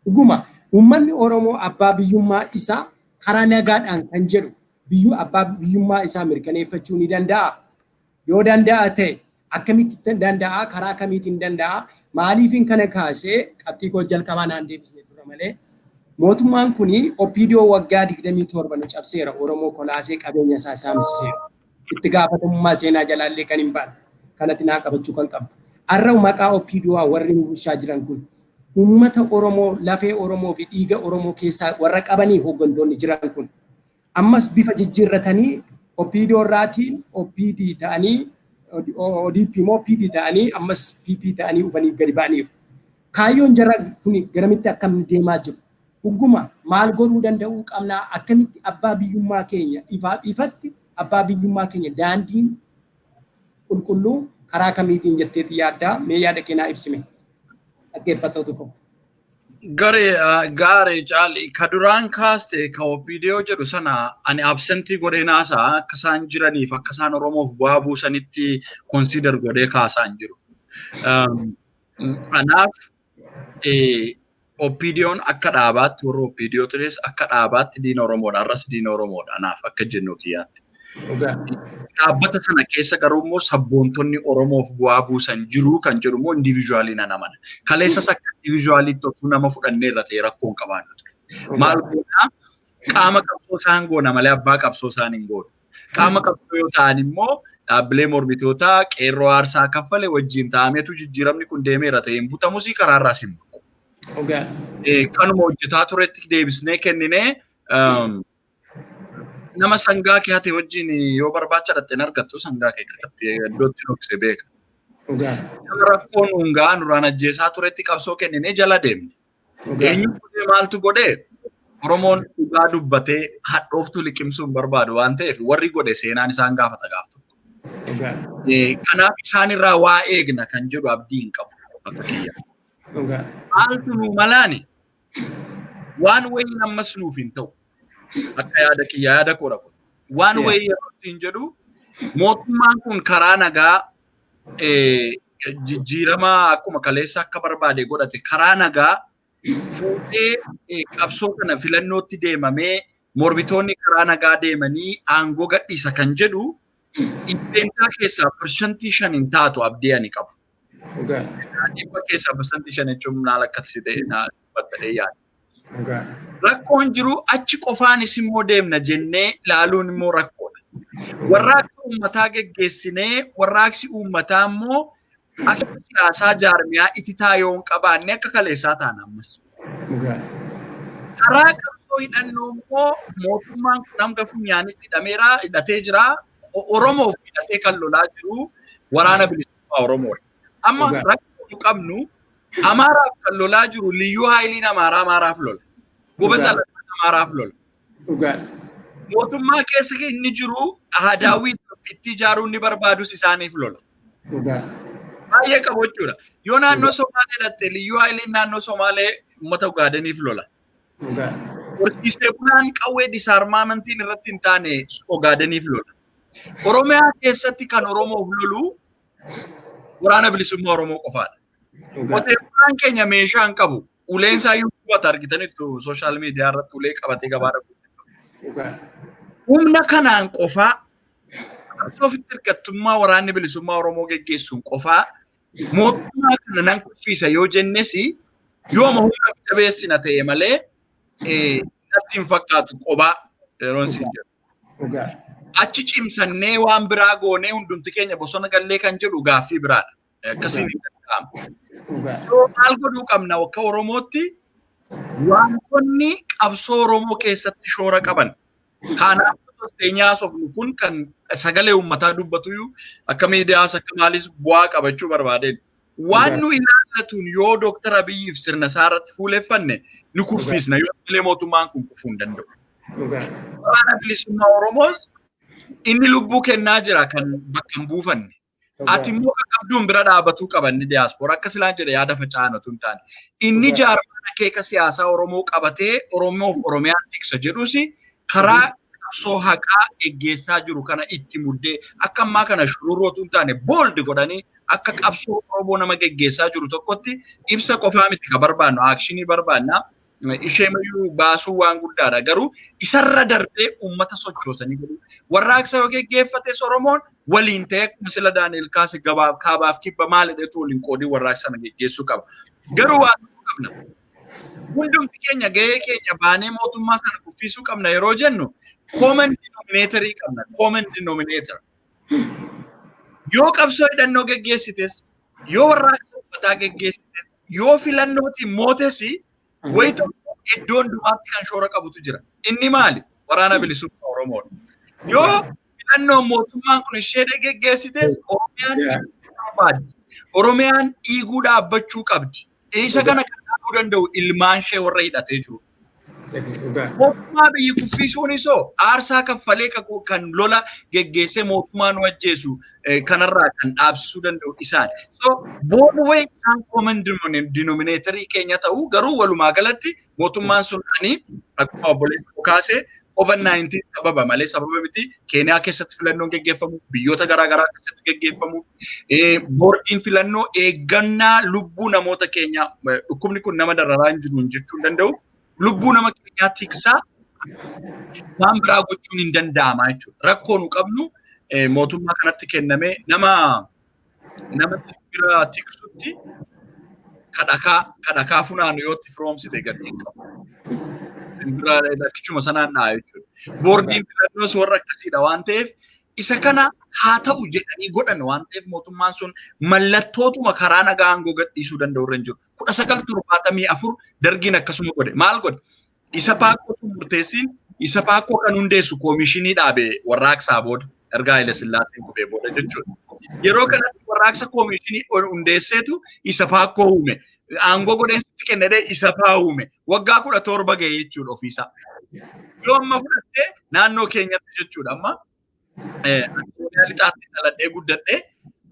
Dhuguma uummanni Oromoo abbaa biyyummaa isaa karaa nagaadhaan kan jedhu biyyuu abbaa biyyummaa isaa mirkaneeffachuu ni danda'a. Yoo danda'a ta'e akkamitti danda'a? Karaa kamiitiin danda'a? Maaliifin kana kaasee qabxii koo jalqabaa naan deebisne dura malee, mootummaan kuni OPDO waggaa 27 nu cabseera, Oromoo kolaasee qabeenya isaa saamsiseera. Itti gaafatamummaa seenaa jalaallee kan hin baane kanatti naa qabachuu kan qabdu. Har'a maqaa OPDO warri nu bulchaa jiran kun uummata Oromoo, lafee Oromoo fi dhiiga Oromoo keessaa warra qabanii hooggantoonni jiran kun ammas bifa jijjiirratanii OPDO irraatiin OPD ta'anii, ODP immoo PD ta'anii, ammas PP ta'anii dhufanii gadi ba'aniiru. Kaayyoon jara kun garamitti akkam deemaa jiru? Dhuguma maal godhuu danda'uu qabnaa? Akkamitti abbaa biyyummaa keenya ifatti abbaa biyyummaa keenya daandiin qulqulluu karaa kamiitiin jetteeti yaaddaa? Mee yaada keenyaa ibsime, dhaggeeffattoota koo. Garee gaaree caali ka duraan kaaste ka OPDO jedhu sana ani absentii godhee naasaa akka isaan jiraniif akka isaan Oromoof bu'aa buusanitti consider godhee kaasaa hin jiru. Kanaaf OPDO'n akka dhaabaatti, warra OPDO tures akka dhaabaatti diina Oromoodha. Har'as diina Oromoodha anaaf akka jennu kiyyaatti. Dhaabbata sana keessa garuu immoo sabboontonni Oromoof bu'aa buusan jiru kan jedhu immoo individually nan amana. Kaleessas akka individualiitti otuu nama fudhannee irra ta'e rakkoo hin qabaannu ture. Maal goonaa, qaama qabsoo isaan goona malee abbaa qabsoo isaan hin goonu. Qaama qabsoo yoo ta'an immoo dhaabbilee mormitootaa qeerroo aarsaa kaffale wajjin ta'ameetu jijjiiramni kun deemeera ta'e hin butamus, karaarraas hin buqu. Kanuma hojjetaa turetti deebisnee kenninee, nama sangaa kee hate wajjin yoo barbaacha dhatte hin argattu, sangaa kee katattee iddootti dhokse beeka. Nama rakkoon hungaa nurraan ajjeesaa turetti qabsoo kenninee jala deemne. Eenyu godhee, maaltu godhee? Oromoon dhugaa dubbatee hadhooftuu liqimsuu hin barbaadu waan ta'eef, warri godhe seenaan isaan gaafata gaaf tokko. Kanaaf isaan irraa waa eegna kan jedhu abdii hin qabu akka kiyya. Maaltu nu malaani? Waan wayiin ammas nuuf hin ta'u. Akka yaada kiyya, yaada koodha kun. Waan wayii yeroo siin jedhu, mootummaan kun karaa nagaa jijjiirama akkuma kaleessa akka barbaade godhate karaa nagaa fuudhee qabsoo kana filannootti deemamee mormitoonni karaa nagaa deemanii aangoo gadhiisa kan jedhu 5% keessaa 5 hin taatu abdii ani qabu. 100 keessaa 5% jechuun maal akkasi ta'e naa battadhee yaada. Rakkoon jiru achi qofaanis immoo deemna jennee laaluun immoo rakkoodha. Warraaqsa uummataa geggeessinee, warraaqsi uummataa immoo akka siyaasaa jaarmiyaa ititaa yoo hin qabaanne akka kaleessaa taana ammas. Karaa qabsoo hidhannoo immoo mootummaan kun hanga funyaanitti hidhameera, hidhatee jira. Oromoof hidhatee kan lolaa jiru Waraana Bilisummaa Oromoodha. Amma rakkoo nu qabnu, Amaaraaf kan lolaa jiru Liyyuu Haayiliin Amaaraa Amaaraaf lola. Goba Salamaan Amaaraaf lola. Mootummaa keessa inni jiru Ahadaawwii itti ijaaruu inni barbaadus isaaniif lola. Baay'ee qabu jechuudha. Yoo naannoo Somaalee dhatte, Liyyuu Haayiliin naannoo Somaalee uummata Ugaadeniif lola. Horsiisee bulaan qawwee disarmamentiin irratti hin taane Ogaadeniif lola. Oromiyaa keessatti kan Oromoof lolu Waraana Bilisummaa Oromoo qofaadha. Qotee bulaan keenya meeshaa hin qabu. Uleen isaa iyyuu qubata, argitanitti social media irratti ulee qabatee gabaa dhaqu. Humna kanaan qofaa, qabsoo ofitti hirkattummaa Waraanni Bilisummaa Oromoo geggeessuun qofaa mootummaa kana nan kuffisa yoo jennes, yooma humna jabeessina ta'e malee natti hin fakkaatu qobaa yeroon siin jedhu. Achi cimsannee waan biraa goonee hundumti keenya bosona gallee kan jedhu gaaffii biraadha. Akkasiin hin danda'amu. Maal godhuu qabna akka Oromootti? Wantoonni qabsoo Oromoo keessatti shoora qaban. Kanaaf teenyaa haasofnu kun kan sagalee uummataa dubbatu akka miidiyaas akka maalis bu'aa qabachuu barbaadeen. Waan nu ilaallatuun yoo Dooktar Abiyyiif sirna isaa irratti fuuleffanne nu kuffisna, yoo malee mootummaan kun kufuu hin danda'u. Waraana Bilisummaa Oromoos inni lubbuu kennaa jira kan bakka hin buufanne. Ati immoo qabduun bira dhaabatuu qaban inni diyaaspooraa akka silaan jedhe yaada faca'an otoo hin taane. Inni jaarmaan akeeka siyaasaa Oromoo qabatee Oromoof Oromiyaan tiksa jedhus karaa qabsoo haqaa geggeessaa jiru kana itti muddee akka ammaa kana shururroo otoo hin taane bold godhanii akka qabsoo Oromoo nama geggeessaa jiru tokkotti ibsa qofaa miti ka barbaannu, actionii barbaanna. Ishee mayyuu baasuu waan guddaadha. Garuu isarra darbee uummata sochoosanii godhu. Warraaqsa yoo geggeeffates Oromoon waliin ta'e, akkuma sila Daani'el kaase, gabaaf kaabaaf kibba maal jedhetu waliin qoodii warraaqsa sana geggeessuu qaba. Garuu waa tokko qabna. Hundumti keenya gahee keenya baanee mootummaa sana kuffisuu qabna yeroo jennu, common denominatorii qabna. Common denominator. Yoo qabsoo hidhannoo geggeessites, yoo warraaqsa uummataa geggeessites, yoo filannootiin mootes, wayi tokko iddoo hundumaatti kan shoora qabutu jira. Inni maali? Waraana Bilisummaa Oromoodha. Yoo Filannoo mootummaan kun ishee geggeessites Oromiyaan barbaaddi. Oromiyaan dhiiguu dhaabbachuu qabdi. Isa kana kan dhaabuu danda'u ilmaan ishee warra hidhatee jiru. Mootummaa biyyi kuffisuunis hoo aarsaa kaffalee kan lola geggeessee mootummaa nu ajjeesu kanarraa kan dhaabsisuu danda'u isaan. So both way isaan common denominatorii keenya ta'u, garuu walumaa galatti mootummaan sun ani akkuma obboleessi kaasee COVID-19 sababa malee sababa miti. Keeniyaa keessatti filannoon geggeeffamuuf, biyyoota garaagaraa keessatti geggeeffamuuf, boordiin filannoo eeggannaa lubbuu namoota keenyaa, dhukkubni kun nama dararaa hin jiru jechuu hin danda'u. Lubbuu nama keenyaa tiksaa waan biraa gochuun hin danda'ama jechuudha. Rakkoo nu qabnu mootummaa kanatti kennamee nama simbira tiksutti kadhakaa funaanu yoo itti firoomsite gatii hin qabu. Simbira lakkichuma sanaan dha'a jechuudha. Boordiin filannoos warra akkasiidha waan ta'eef, isa kana haa ta'u jedhanii godhan waan ta'eef, mootummaan sun mallattootuma karaa nagaa aangoo gadhiisuu danda'u irra hin jiru. 1974 dargiin akkasuma godhe. Maal godhe? Isa paakkootu murteessiin isa paakkoo kan hundeessu koomishinii dhaabe warraaqsaa booda, ergaa Haile Sillaaseen kufee booda jechuudha. Yeroo kanatti warraaqsa koomishinii hundeesseetu isa paakkoo uume. Aangoo godheensitti kennedee isa paa uume. Waggaa 17 ga'e jechuudha ofiisaa. Yoo amma fudhattee naannoo keenyatti jechuudha, amma Oromiyaa lixaatti dhaladhee guddadhee,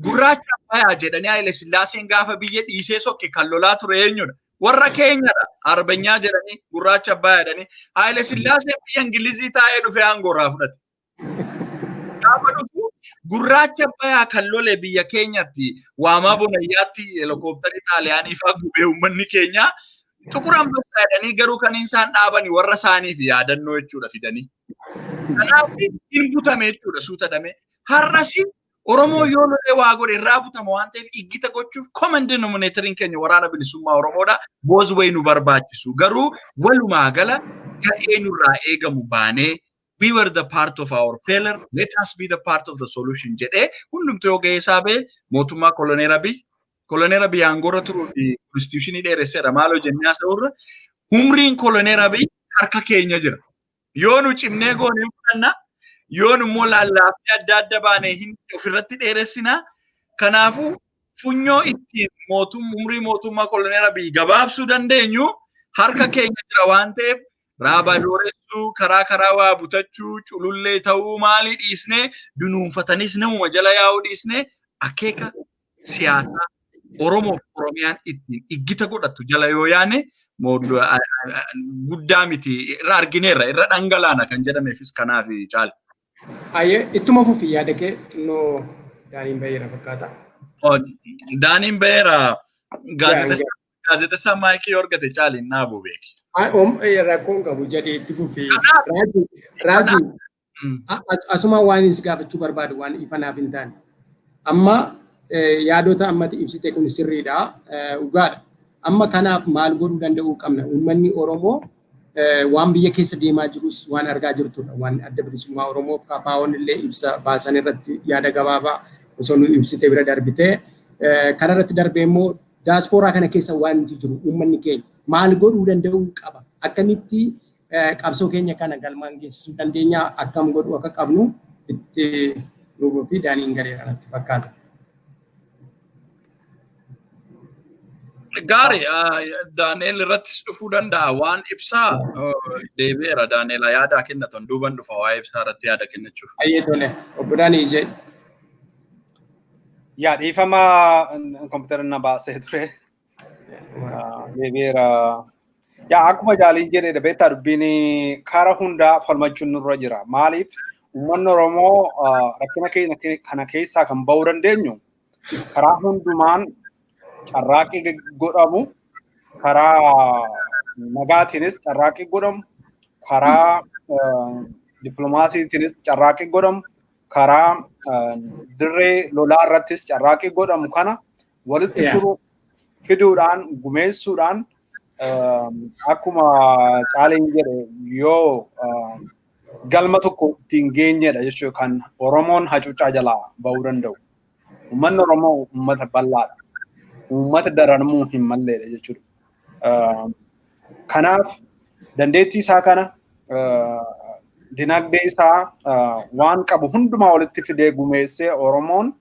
gurraacha Abbayaa jedhanii Haile Sillaaseen gaafa biyya dhiisee sokke kan lolaa ture eenyudha? Warra keenyadha. Arbanyaa jedhanii, gurraacha Abbayaa jedhanii, Haile Sillaaseen biyya Ingilizii taa'ee dhufee aangoo irraa fudhate. Gaafa dhufu gurraacha Abbayaa kan lole biyya keenyatti waamaa bonayyaatti helikoophtarii Xaaliyaanii fa'aa gubee uummanni keenya Xuqur Ambassaa jedhanii, garuu kan isaan dhaabani warra isaaniif yaadannoo jechuudha fidanii. Kanaaf hin butame jechuudha suuta dhamee. Har'as Oromoo yoo lolee waa godhe irraa butama waan ta'eef, iggita gochuuf common denominatoriin keenya Waraana Bilisummaa Oromoodha. Both way nu barbaachisu. Garuu walumaa gala ga'ee nurraa eegamu baanee, "We were the part of our failure, let us be the part of the solution" jedhee hundumtuu yoo ga'ee isaa ba'e, mootummaa Koloneer Abiy, Koloneer Abiy aangoorra turuu fi constitutionii dheeresseedha maaloo jennee haasa'urra, umriin Koloneer Abiy harka keenya jira. Yoo nu cimnee goonee fudhanna, yoo nu immoo laallaafnee adda adda baanee hin ofirratti dheeressinaa. Kanaafuu funyoo ittiin umrii mootummaa Koloneer Abiy gabaabsuu dandeenyu harka keenya jira waan ta'eef, raabaa dooressuu, karaa karaa waa butachuu, culullee ta'uu maalii dhiisnee, dunuunfatanis namuma jala yaa'uu dhiisnee, akeeka siyaasaa Oromoof Oromiyaan ittiin iggita godhattu jala yoo yaane guddaa miti, irra argineerra irra dhangalaana kan jedhameefis kanaaf, caala. Ayyee, ittuma fufi yaada kee xinnoo, Daaniin baheera fakkaata. Daaniin baheera, gaazexessaa maayikii argate caaliin dhaabuu beeki. Rakkoon qabu, jedhee itti fufi. Raajii, asuma waan si gaafachuu barbaadu waan ifa naaf hin taane. Amma yaadota ammatti ibsite kun sirriidha, dhugaadha. Amma kanaaf maal godhuu danda'uu qabna? Uummanni Oromoo waan biyya keessa deemaa jirus waan argaa jirtudha. Waan Adda Bilisummaa Oromoof KFO'n illee ibsa baasan irratti yaada gabaabaa osoo nu ibsite bira darbitee, kanarratti darbee immoo daaspooraa kana keessa wanti jiru uummanni keenya maal godhuu danda'uu qaba? Akkamitti qabsoo keenya kana galmaan geessisuu dandeenya? Akkam godhuu akka qabnu itti nufuu fi Daaniin galeera natti fakkaata. Gaarii, Daani'el irrattis dhufuu danda'a. Waan ibsaa deebi'eera, Daani'el yaada kennatan duuban dhufa waa'ee ibsaa irratti yaada kennachuuf. Ayyee, tole, obbo Daanii jedhi. Yaa, dhiifama, kompiitara na baasee ture. Deebi'eera. Yaa, akkuma jaaliin jedhedha, beektaa, dubbiin karaa hundaa falmachuun nurra jira. Maaliif, uummanni Oromoo rakkina keenya kana keessaa kan bahuu dandeenyu karaa hundumaan carraaqqii godhamu, karaa nagaatiinis carraaqqii godhamu, karaa dippiloomaasiitiinis carraaqqii godhamu, karaa dirree lolaa irrattis carraaqqii godhamu kana walitti fiduudhaan, gumeessuudhaan, akkuma Caaliin jedhe, yoo galma tokko ittiin geenyedha jechuudha kan Oromoon hacuuccaa jalaa bahuu danda'u. Uummanni Oromoo uummata bal'aadha. Uummata daranamuu hin malleedha jechuudha. Kanaaf dandeettii isaa kana Dinagdee isaa waan qabu hundumaa walitti fidee gumeessee Oromoon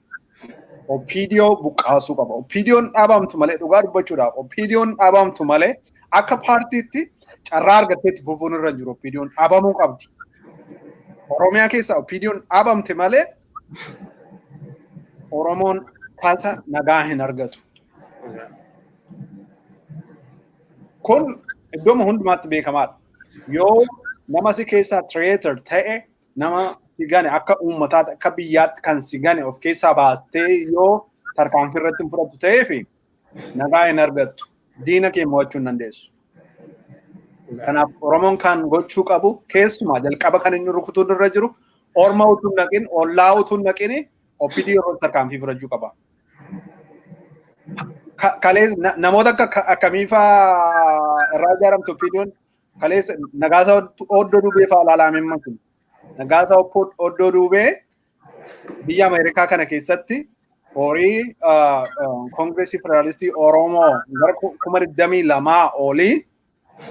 OPDO buqqaasuu qaba. OPDO'n dhaabamtu malee, dhugaa dubbachuudhaaf, OPDO'n dhaabamtu malee akka paartiitti carraa argattee itti fufuun irra jiru. OPDO'n dhaabamuu qabdi. Oromiyaa keessa OPDO'n dhaabamte malee Oromoon tasa nagaa hin argatu. Kun iddooma hundumaatti beekamaadha. Yoo nama si keessaa traitor ta'e, nama si gane, akka uummataatti, akka biyyaatti kan si gane of keessaa baastee yoo tarkaanfii irratti hin fudhattu ta'ee fi nagaa hin argattu. Diina kee mo'achuu hin dandeessu. Kanaaf Oromoon kan gochuu qabu, keessumaa jalqaba kan inni rukutuun irra jiru, orma utuu hin naqin, ollaa utuu hin naqin, OPDO irratti tarkaanfii fudhachuu qaba. Kalees namoota akka akkamiifaa irraa ijaaramtu OPDO'n? Kaleessa Nagaasaa Oddoo Duubee fa'aa ilaalaa masin. Nagaasaa Oddoo Duubee biyya Ameerikaa kana keessatti horii Koongireesii Federaalistii Oromoo gara 22,000 olii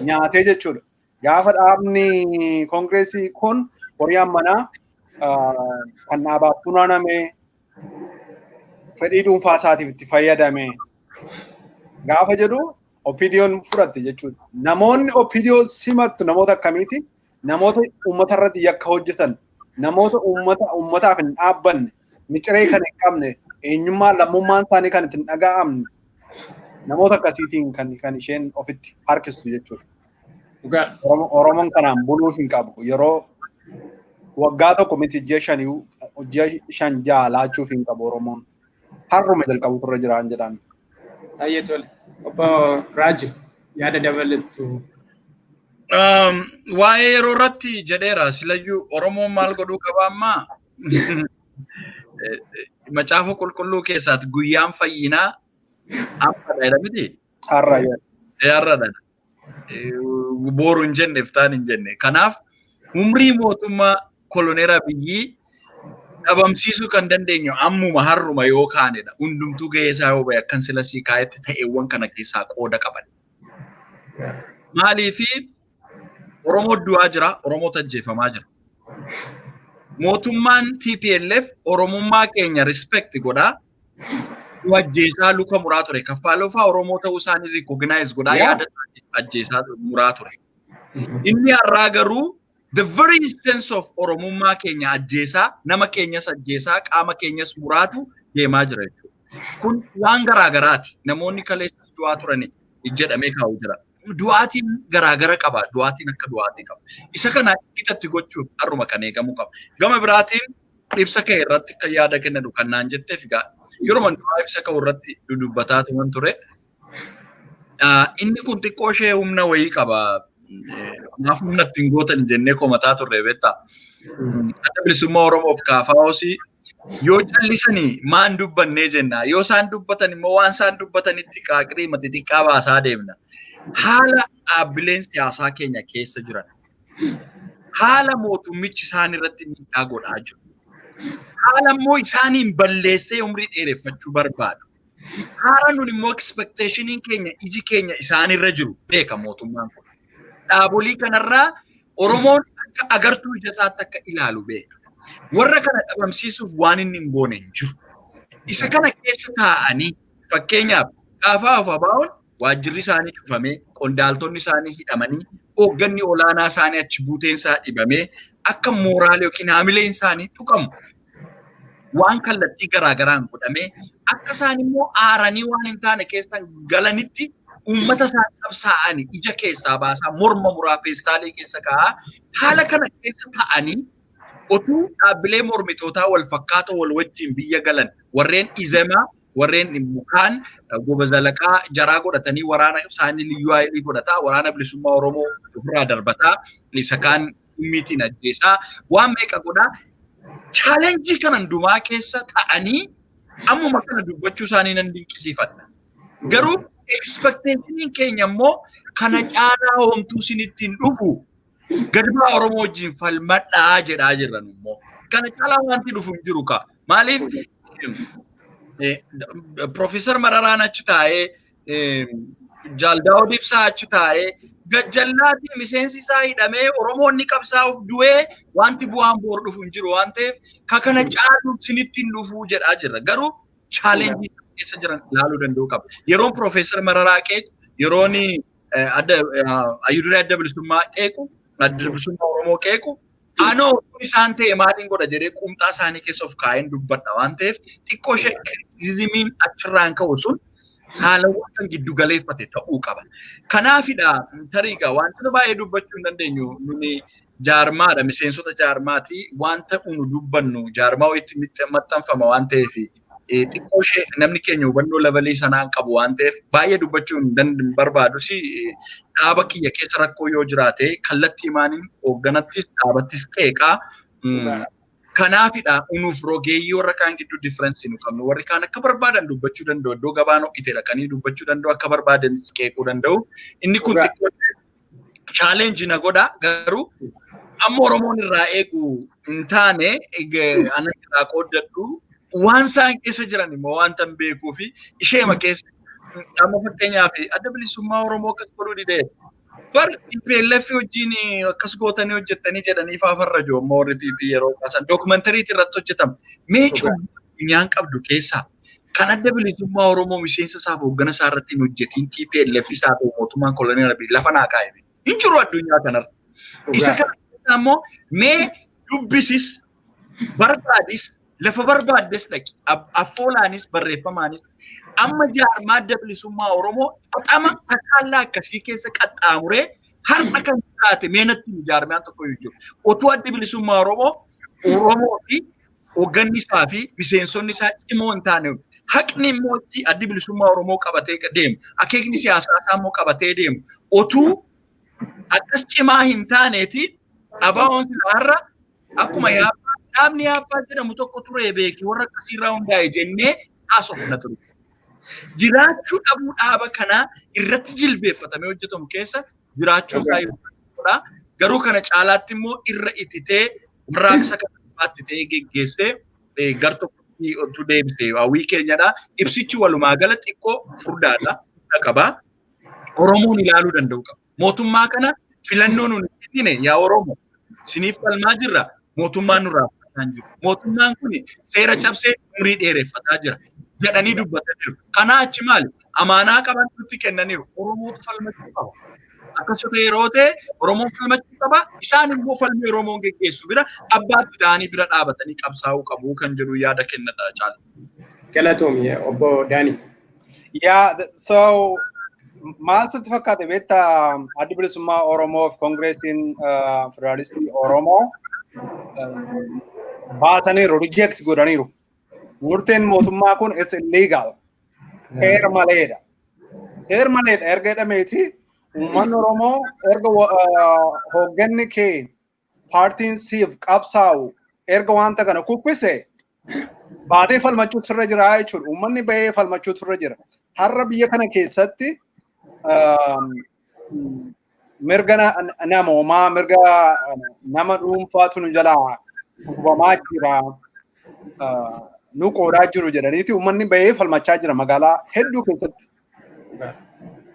nyaatee jechuudha. Gaafa dhaabni koongireesii kun horii ammanaa kan dhaabaaf funaaname fedhii dhuunfaa isaatiif itti fayyadame gaafa jedhu OPDO'n fudhatte jechuudha. Namoonni OPDO simattu namoota akkamiiti? Namoota uummata irratti yakka hojjetan, namoota uummata uummataaf hin dhaabbanne, miciree kan hin qabne, eenyummaa lammummaan isaanii kan ittiin dhaga'amne, namoota akkasiitiin kan isheen ofitti harkistu jechuudha. Oromoon kanaan buluu hin qabu. Yeroo waggaa tokko miti, ji'a shanii, ji'a 5 ja'a laachuuf hin qabu Oromoon. Har'uma jalqabu turre jiraan jedhaan. Baay'ee tole. Obbo Raaji, yaada dabalattu. Waa'ee yeroo irratti jedheera silayyuu. Oromoon maal godhuu qaba ammaa? Macaafa Qulqulluu keessaatti guyyaan fayyinaa ammadha jedha miti? Har'a. Har'adha. Boru hin jenne, iftaan hin jenne. Kanaaf umrii mootummaa koloneera Abiyyii dhabamsiisuu kan dandeenyu ammuma, har'uma yoo kaanedha. Hundumtuu gahee isaa yoo bahe, akkan sila sii kaa'etti ta'eewwan kana keessaa qooda qaban. Maaliifi Oromoo du'aa jira, Oromoo ajjeefamaa jira. Mootummaan TPLF Oromummaa keenya respect godhaa. Nu ajjeesaa, luka muraa ture. Kaffaaloo fa'aa Oromoo ta'uu isaanii recognize godhaa yaada isaanii ajjeesaa muraa ture. Inni har'aa garuu the very sense of Oromummaa keenya ajjeesaa, nama keenyas ajjeesaa, qaama keenyas muraatu deemaa jira jechuudha. Kun waan garaagaraati. Namoonni kaleessas du'aa turani jedhamee kaa'u jira. Du'aatiin garaagara qaba. Du'aatiin akka du'aatii qaba. Isa kana qixatti gochuuf har'uma kan eegamuu qaba. Gama biraatiin ibsa ka'e irratti kan yaada kennanu kan naan jetteef egaa yeroo duraa ibsa ka'u irratti dudubbataa turan ture. Inni kun xiqqoo ishee humna wayii qaba. Maaf humna ittiin gootan jennee komataa turre, beektaa? Adda Bilisummaa Oromoof KFOs yoo callisanii maan dubbannee jenna. Yoo isaan dubbatan immoo waan isaan dubbatanitti qaaqirii xixiqqaa baasaa deemna. Haala dhaabbileen siyaasaa keenya keessa jiran, haala mootummichi isaan irratti miidhaa godhaa jiru, haala immoo isaaniin balleessee umrii dheereffachuu barbaadu. Haala nun immoo expectationiin keenya, iji keenya isaanirra jiru beeka mootummaan kun. Dhaabolii kanarraa Oromoon akka agartuu ija isaatti akka ilaalu beeka. Warra kana dhabamsiisuuf waan inni hin goone hin jiru. Isa kana keessa taa'anii, fakkeenyaaf KFO fi ABO'n waajjirri isaanii cufamee, qondaaltonni isaanii hidhamanii, hoogganni olaanaa isaanii achi buuteen isaa dhibamee, akka mooraalii yookiin haamileen isaanii tuqamu waan kallattii garaagaraan godhamee, akka isaan immoo aaranii waan hin taane keessa galanitti uummata isaan qabsaa'anii ija keessaa baasaa, morma muraa, peestaalii keessa kaa'aa, haala kana keessa ta'anii otuu dhaabbilee mormitootaa wal fakkaatoo wal wajjin biyya galan, warreen Izemaa, warreen mukaan goba zalaqaa jaraa godhatanii, waraana isaanii liyyuu haayilii godhataa, waraana Bilisummaa Oromoo ofirraa darbataa, isa kaan summiitiin ajjeesaa, waan meeqa godhaa, challenge kana hundumaa keessa ta'anii ammuma kana dubbachuu isaanii nan dinqisiifadha. Garuu expectationiin keenya immoo kana caalaa homtuu isinitti hin dhufu. Gadbaa Oromoo wajjin falmadhaa jedhaa jirran immoo. Kana caalaa wanti dhufu hin jiru ka. Maaliif Profeesar Mararaan achi taa'ee, Jaal Daawud Ibsaa achi taa'ee, Gajjallaatii miseensi isaa hidhamee Oromoonni qabsaa'uuf du'ee wanti bu'aan boor dhufu hin jiru waan ta'eef ka kana caaluuf sinitti hin dhufuu jedhaa jirra. Garuu challenge keessa jiran ilaaluu danda'uu qaba. Yeroon Piroofeesar Mararaa qeequ, yeroon adda Hayyuduree Adda Bilisummaa qeequ, Adda Bilisummaa Oromoo qeequ, anoo isaan ta'e maaliin godha jedhee quumxaa isaanii keessa of kaa'een dubbadha waan ta'eef, xiqqoo ishee criticismiin achirraan ka'u sun haalawwan kan giddu galeeffate ta'uu qaba. Kanaafidha tariigaa wantoota baay'ee dubbachuu hin dandeenyu. Nuni jaarmaadha, miseensota jaarmaati. Wanta nu dubbannu jaarmaa wayitti maxxanfama waan ta'eef, xiqqoo ishee namni keenya hubannoo levelii sanaan qabu waan ta'eef baay'ee dubbachuu hin barbaadus. Dhaaba kiyya keessa rakkoo yoo jiraate kallattii maaniin hoogganattis dhaabattis qeeqaa. Kanaafidha unuuf rogeeyyii warra kaan gidduu difference nu qabnu. Warri kaan akka barbaadan dubbachuu danda'u. Iddoo gabaan ho'ite dhaqanii dubbachuu danda'u. Akka barbaadanis qeequu danda'u. Inni kun xiqqoo challenge na godha. Garuu amma Oromoon irraa eegu hin taane ana irraa qooddadhu. Waan isaan keessa jiran immoo wanta hin beekuu fi isheema keessa amma fakkeenyaaf Adda Bilisummaa Oromoo akkas godhuu didee bar TPLF wajjin akkas gootanii hojjettanii jedhanii faafarra jiru. Amma warri PP yeroo kaasan dookumentariitii irratti hojjetama. Mee cubbuu addunyaan qabdu keessaa kan Adda Bilisummaa Oromoo miseensa isaaf hooggana isaa irratti hin hojjetiin TPLF isaa ta'u mootummaan koloneel Abiy lafa naa kaa'e hin jiru addunyaa kanarra. Isa kana keessaa immoo mee dubbisis barbaadis, lafa barbaaddes dhaqi, affoolaanis barreeffamaanis, amma jaarmaa Adda Bilisummaa Oromoo xaxama sakaallaa akkasii keessa qaxxaamuree har'a kan jiraate meenatti jaarmiyaan tokko iyyuu jiru. Otuu Adda Bilisummaa Oromoo Oromoo fi hoogganni isaa fi miseensonni isaa cimoo hin taane, haqni immoo itti Addi Bilisummaa Oromoo qabatee deemu, akeekni siyaasaa isaa immoo qabatee deemu otuu akkas cimaa hin taaneeti, ABO'n silaa har'a akkuma yaabbaa dhaabni yaabbaa jedhamu tokko ture beeki warra akkasiirraa hundaa'e jennee haasofna ture. Jiraachuu dhabuu dhaaba kanaa irratti jilbeeffatamee hojjetamu keessa jiraachuu isaa yoo garuu kana caalaatti immoo irra ititee warraaqsa kana ta'ee geggeessee gar tokkotti otuu deebisee hawwii keenyadha. Ibsichi walumaa gala xiqqoo furdaadha. Qaba. Oromoon ilaaluu danda'u qaba. Mootummaa kana filannoo nuti kennine, yaa Oromoo isiniif falmaa jirra, mootummaan nurraa fudhataa hin jiru. Mootummaan kun seera cabsee umurii dheereffataa jira jedhanii dubbataniiru. Kanaa achi maali? Amaanaa qaban nutti kennaniiru. Oromootu falmachuu qaba. Akkasuma yeroo ta'e Oromoon falmachuu qaba. Isaan immoo falmii Oromoon geggeessu bira abbaatti ta'anii bira dhaabatanii qabsaa'uu qabu kan jedhu yaada kennadha caala. Galatoomi, obbo Daani. Yeah, so maal sitti fakkaate beektaa? Addi Bilisummaa Oromoo fi Koongireesiin Federaalistii Oromoo baasaniiru, reject godhaniiru. Murteen mootummaa kun is illegal. Seera maleedha. Seera maleedha erga jedhameeti, uummanni Oromoo erga hoogganni kee, paartiin siif qabsaa'u erga wanta kana kuffise, baatee falmachuutu irra jira jechuudha. Uummanni bahee falmachuutu irra jira. Har'a biyya kana keessatti mirga namoomaa, mirga nama dhuunfaatu nu jalaa gubamaa jira. Nu qoodaa jiru jedhaniiti uummanni bahee falmachaa jira magaalaa hedduu keessatti.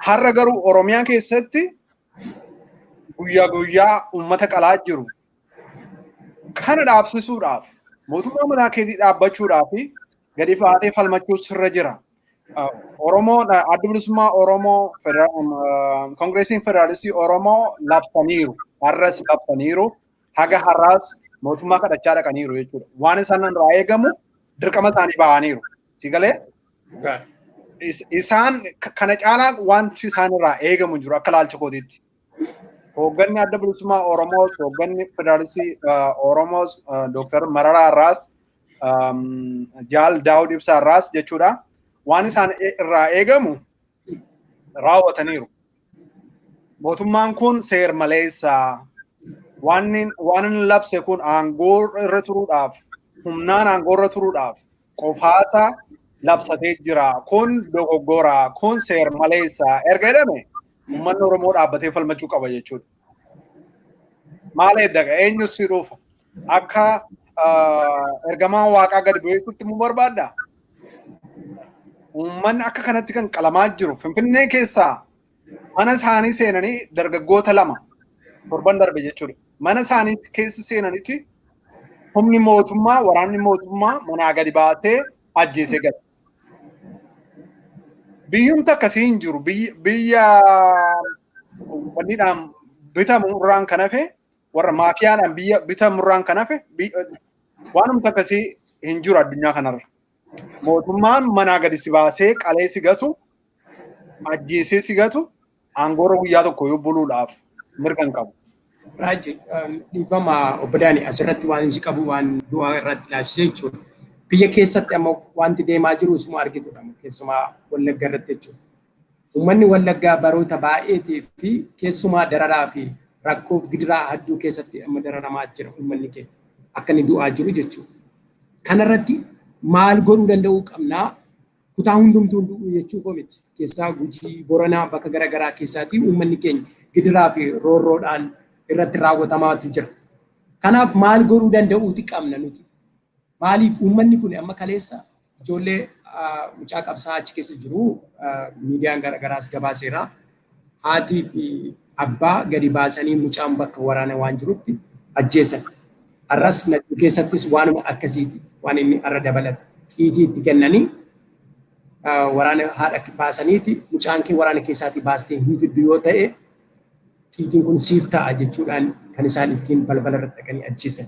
Har'a garuu Oromiyaa keessatti guyyaa guyyaa uummata qalaa jiru. Kana dhaabsisuudhaaf, mootummaa mataa keetii dhaabbachuudhaaf gadi baatee falmachuu sirra jira. Oromoon, Adda Bilisummaa Oromoo, Koongireesiin Federaalistii Oromoo labsaniiru. Har'as labsaniiru. Haga har'aas mootummaa kadhachaa dhaqaniiru jechuudha. Waan isaan irraa eegamu dirqama isaanii ba'aniiru. Si galee? Isaan kana caalaa wanti isaan irraa eegamu jiru akka ilaalcha kootiitti. Hoogganni Adda Bilisummaa Oromoos, hoogganni Federaalistii Oromoos, Dooktar Mararaa irraas, Jaal Daawud Ibsaa irraas jechuudha. Waan isaan irraa eegamu raawwataniiru. Mootummaan kun seer maleessa. Waan inni labse kun aangoo irra turuudhaaf, humnaan aangoo irra turuudhaaf qofaasa labsatee jira. Kun dogoggora, kun seer maleessa erga jedhame, uummanni Oromoo dhaabbatee falmachuu qaba jechuudha. Maal eeddaga? Eenyu si dhufa? Akka ergamaan waaqaa gadi bu'eetti immoo barbaadda? Uummanni akka kanatti kan qalamaa jiru Finfinnee keessaa Mana isaanii seenanii dargaggoota lama torban darbe jechuudha. Mana isaanii keessa seenanitti humni mootummaa, waraanni mootummaa manaa gadi baasee ajjeesee gala. Biyyumti akkasii hin jiru. Biyya wanniidhaan bitamu irraan kan hafe, warra maafiyaadhaan biyya bitamu irraan kan hafe, waanumti akkasii hin jiru addunyaa kanarra. Mootummaan manaa gadi si baasee qalee si gatu, ajjeesee si gatu, aangoorra guyyaa tokko yoo buluudhaaf mirga hin qabu. Raaji, dhiifama obbo Daani, asirratti waan si qabu waan du'aa irratti ilaalchisee jechuudha. Biyya keessatti amma wanti deemaa jiru isuma argitudha, keessumaa Wallagga irratti jechuudha. Uummanni Wallaggaa baroota baay'eetii fi keessumaa dararaa fi rakkoof gidiraa hedduu keessatti amma dararamaa jira uummanni keenya. Akka inni du'aa jiru jechuudha. Kanarratti maal godhuu danda'uu qabnaa? Kutaa hundumtuu du'uu jechuu koo miti. Keessaa Gujii, Boranaa, bakka garaagaraa keessaatii uummanni keenya gidiraa fi roorroodhaan irratti raawwatamaatu jira. Kanaaf maal godhuu danda'uuti qabna nuti? Maaliif uummanni kun amma kaleessa ijoollee mucaa qabsaa achi keessa jiru miidiyaan garaagaraas gabaaseera. Haatii fi abbaa gadi baasanii mucaan bakka waraana waan jirutti ajjeesan. Har'as Najuu keessattis waanuma akkasiiti waan inni har'a dabalate. Xiitii itti kennanii waraana haadha baasaniiti, mucaan kee waraana keessaatii baastee hin fiddu yoo ta'e xiitiin kun siif ta'a jechuudhaan kan isaan ittiin balbala irratti dhaqanii ajjeesan.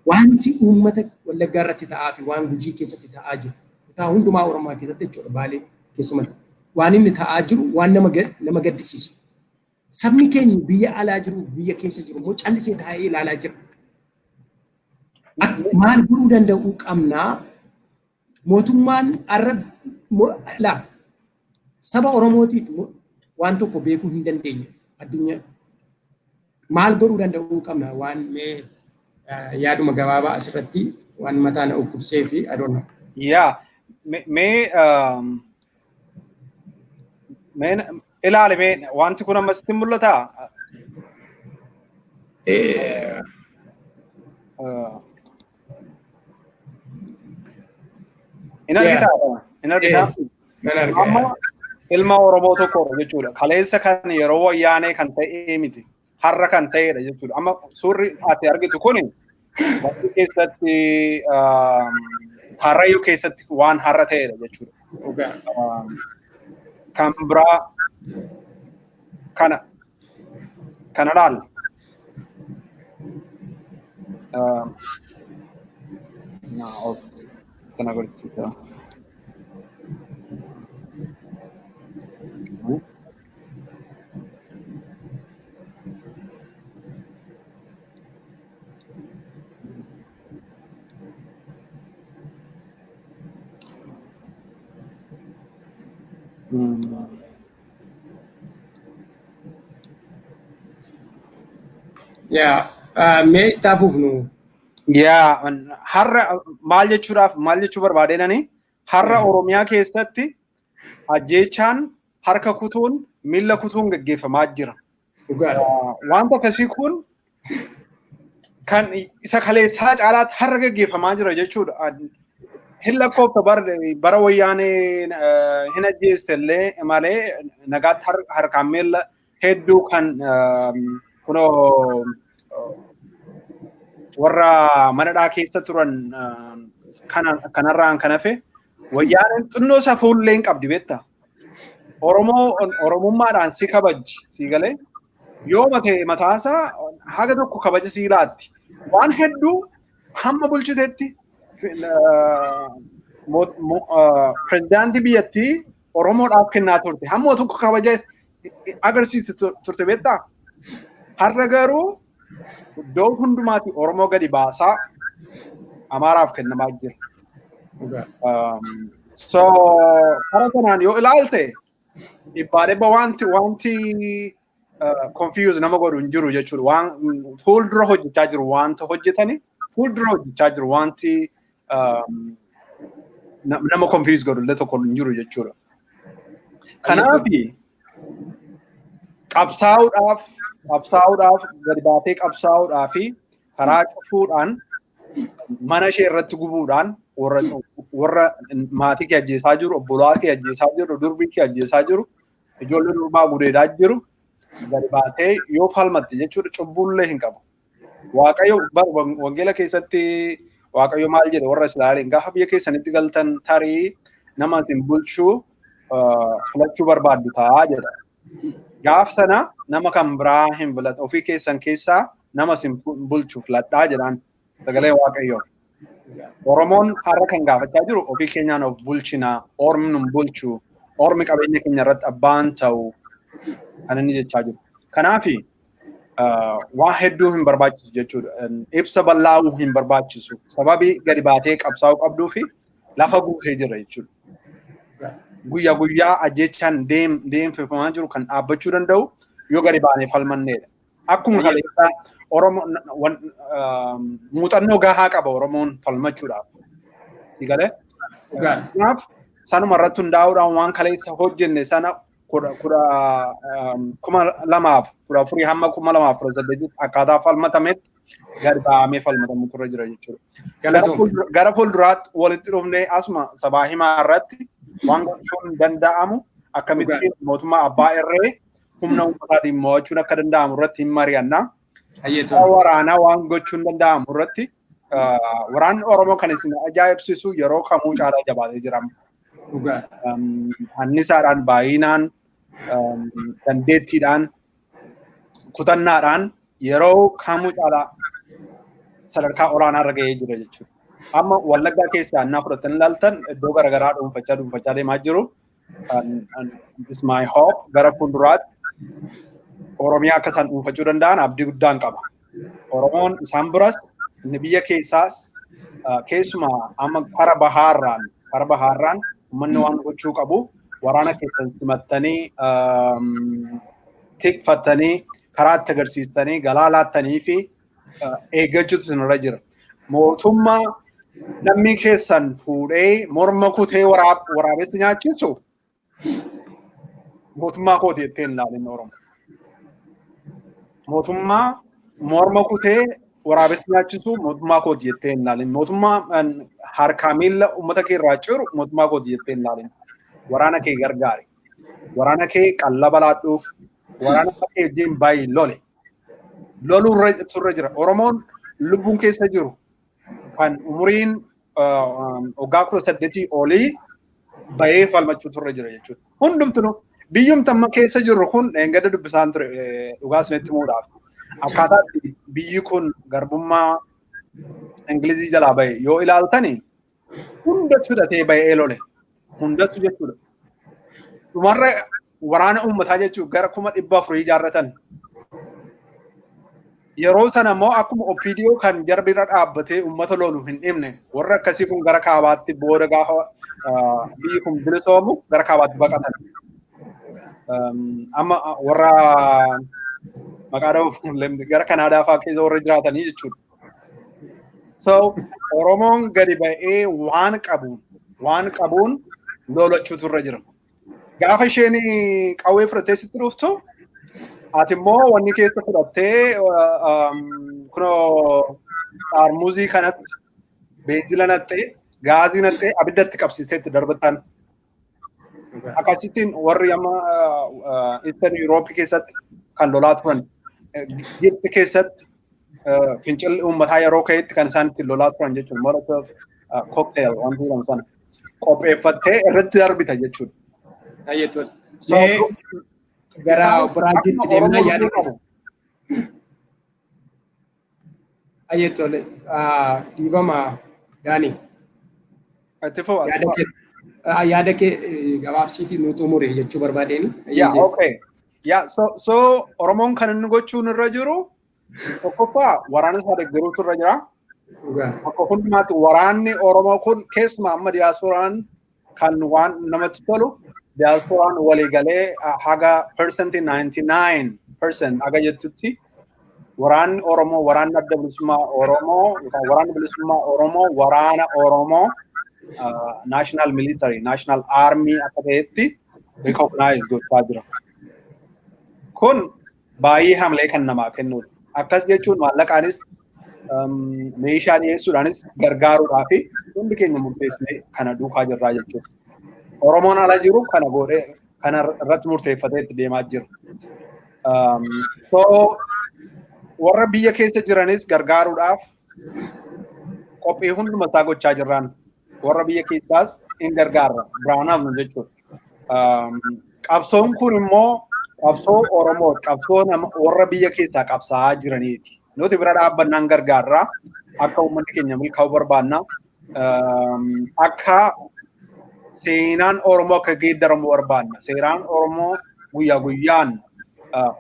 Wanti uummata Wallaggaa irratti ta'aa fi waan Gujii keessatti ta'aa jiru, kutaa hundumaa Oromoo keessatti jechuudha, Baalee keessumatti waan inni ta'aa jiru waan nama gaddisiisu. Sabni keenya biyya alaa jiru, biyya keessa jiru immoo callisee taa'ee ilaalaa jira. Maal godhuu danda'uu qabnaa? Mootummaan har'a laa saba Oromootiif waan tokko beekuu hin dandeenye addunyaa. Maal godhuu danda'uu qabna? Waan mee yaaduma gabaabaa asirratti waan mataa na dhukkubsee fi I don't know. Yaa, mee mee ilaali, mee wanti kun ammas sitti mul'ataa? Hin argitaa? Hin argitaa? Nan arga. Amma ilma Oromoo tokkodha jechuudha. Kaleessa kan yeroo Wayyaanee kan ta'ee miti. Har'a kan ta'edha jechuudha. Amma suurri ati argitu kuni bakki keessatti, Karrayyuu keessatti waan har'a ta'edha jechuudha. Kan biraa kana laalla. Kana agarsiisa. Yaa, mee itti hafuufnu. Yaa, har'a maal jechuudhaaf, maal jechuu barbaadeenani, har'a Oromiyaa keessatti ajjeechaan harka kutuun, miilla kutuun gaggeeffamaa jira. Wanta akkasii kun kan isa kaleessaa caalaatti har'a gaggeeffamaa jira jechuudha. Hin lakkoofta, bara Wayyaanee hin ajjeeste illee malee nagaatti harkaan miilla hedduu kan kunoo warra manadhaa keessa turan kanarraan kan hafe Wayyaaneen xinnoo safuullee hin qabdi, beektaa. Oromoo Oromummaadhaan si kabajji, si galee yooma ta'e mataasaa haga tokko kabaja sii laatti. Waan hedduu hamma bulchitetti pirezidaantii biyyattii Oromoodhaaf kennaa turte. Hamma tokko kabaja agarsiisti turte, beektaa. Har'a garuu iddoo hundumaatti Oromoo gadi baasaa Amaaraaf kennamaa jira. So karaa kanaan yoo ilaalte dhibbaa dhibba wanti confuse nama godhu hin jiru jechuudha. Waan fuuldura hojjechaa jiru, wanta hojjetani fuuldura hojjechaa jiru, wanti nama confuse godhu illee tokko hin jiru jechuudha. Kanaaf qabsaa'uudhaaf gadi baatee qabsaa'uudhaaf fi karaa cufuudhaan, mana ishee irratti gubuudhaan, warra maatii kee ajjeesaa jiru, obbolaa kee ajjeesaa jiru, durbii kee ajjeesaa jiru. ijoollee durbaa gudeedaa jiru gadi baatee yoo falmatte jechuudha, cubbuullee hin qabu. Waaqayyo wangeela keessatti, Waaqayyo maal jedhe warra Israa'eliin? Gaafa biyya keessanitti galtan tarii nama isin bulchuu filachuu barbaaddu ta'a jedha. Gaaf sana nama kan biraa hin filatu, ofii keessan keessaa nama isin bulchu filadhaa jedhaan sagalee Waaqayyoo. Oromoon har'a kan gaafachaa jiru ofii keenyaan of bulchinaa, ormi nun bulchu, ormi qabeenya keenya irratti abbaan ta'u kan inni jechaa jiru. Kanaafi waa hedduu hin barbaachisu jechuudha. Ibsa bal'aa'uu hin barbaachisu. Sababii gadi baatee qabsaa'uu qabduu fi lafa guutee jira jechuudha. Guyyaa guyyaa ajjechaan deemsifamaa jiru kan dhaabbachuu danda'u yoo gadi baanee falmanneedha. Akkuma kaleessaa Oromoo muuxannoo gahaa qaba Oromoon falmachuudhaaf. Galee? Kanaaf sanuma irratti hundaa'uudhaan waan kaleessa hojjenne sana 2014 hamma 2018tti akkaataa falmatametti gadi ba'amee falmatamu turre jira jechuudha. Gara fuulduraatti walitti dhufnee asuma sabaa himaa irratti waan gochuun danda'amu, akkamittiin mootummaa abbaa irree humna uummataatiin mo'achuun akka danda'amu irratti hin mari'anna. Waraanaa waan gochuun danda'amu irratti, waraanni Oromoo kan isin ajaa'ibsiisu yeroo kamuu caalaa jabaatee jira. Annisaadhaan, baay'inaan, dandeettiidhaan, kutannaadhaan yeroo kamuu caalaa sadarkaa olaanaa irra gahee jira jechuudha. Amma Wallaggaa keessaa innaa fudhatan ilaaltan iddoo garaagaraa dhuunfachaa dhuunfachaa deemaa jiru. It's my hope, gara fuulduraatti Oromiyaa akka isaan dhuunfachuu danda'an abdii guddaan qaba. Oromoon isaan biras, inni biyya keessaas, keessumaa amma kara bahaarraan uummanni waan gochuu qabu, waraana keessan simattanii, tikfattanii, karaa itti agarsiistanii, galaa laattanii fi eeggachuutu isinirra jira. Mootummaa lammii keessan fuudhee morma kutee waraabessi nyaachisu mootummaa kooti jettee hin ilaalin Oromoo. Mootummaa morma kutee waraabessi nyaachisu mootummaa kooti jettee hin ilaalin. Mootummaa harkaa miilla uummata kee irraa ciru mootummaa kooti jettee hin ilaalin. Waraana kee gargaari. Waraana kee qallaba laadhuuf. Waraana kee wajjin baay'ee lole. Loluu irra jira. Oromoon lubbuun keessa jiru kan umuriin waggaa 18 olii bahee falmachuutu irra jira jechuudha. Hundumtuu biyyumti amma keessa jirru kun, eengada dubbisaan ture dhugaa isinitti himuudhaaf. Akkaataa biyyi kun garbummaa Ingilizii jalaa bahe yoo ilaaltani, hundatu hidhatee bahee lole. Hundatu jechuudha. Dhumarra waraana uummataa jechuun gara 400,000 ijaarratan. Yeroo sana immoo akkuma OPDO kan jara bira dhaabbatee uummata lolu hin dhibne, warra akkasii kun gara kaabaatti booda gaafa biyyi kun bilisoomu gara kaabaatti baqatan. Amma warra maqaa dha'uuf gara Kanaadaa fa'aa keessa warra jiraatanii jechuudha. So Oromoon gadi ba'ee waan qabuun lolachuutu irra jira. Gaafa isheen qawwee fudhattee sitti dhuftu, ati immoo wanni keessa fudhattee, kunoo xaarmuzii kanatti beenzila naqxee, gaazii naqxee, abiddatti qabsiistee itti darbattan. Akkasittiin warri amma Eastern Europe keessatti kan lolaa turan, Gibxi keessatti fincilli uummataa yeroo ka'etti kan isaan ittiin lolaa turan jechuudha. Molotov cocktail wanti jedhamu sana qopheeffattee irratti darbita jechuudha. Baay'ee. Gara Biraajiitti deemnaa yaada keessa. Baay'ee tole. Dhiifama, Daani. Itti fufa. Yaada kee gabaabsiitii nu xumure jechuu barbaadeen. Yeah, okay. Yeah, so Oromoon kan inni gochuun irra jiru, tokkoffaa waraana isaa deeggaruutu irra jira. Bakka hundumaatti waraanni Oromoo kun, keessumaa amma diyaaspooraan kan waan namatti tolu, diyaaspooraan waliigalee haga persentii 99% haga jettutti waraanni Oromoo, waraanni Adda Bilisummaa Oromoo yookaan Waraanni Bilisummaa Oromoo, waraana Oromoo, national military, national army akka ta'etti recognize gochaa jira. Kun baay'ee hamlee kan namaa kennudha. Akkas jechuun maallaqaanis meeshaa dhiyeessuudhaanis gargaaruudhaa fi hundi keenya murteessinee kana duukaa jirraa jechuudha. Oromoon ala jiru kana godhee Kana irratti murteeffatee itti deemaa jira. So warra biyya keessa jiranis gargaaruudhaaf qophii hunduma isaa gochaa jirraan, warra biyya keessaas hin gargaarra biraanaaf nu jechuudha. Qabsoon kun immoo qabsoo Oromoo, qabsoo warra biyya keessaa qabsaa'aa jiraniiti. Nuti bira dhaabbannaan gargaarra. Akka uummanni keenya milkaa'u barbaanna. Akka seenaan Oromoo akka geeddaramu barbaanna. Seenaan Oromoo guyyaa guyyaan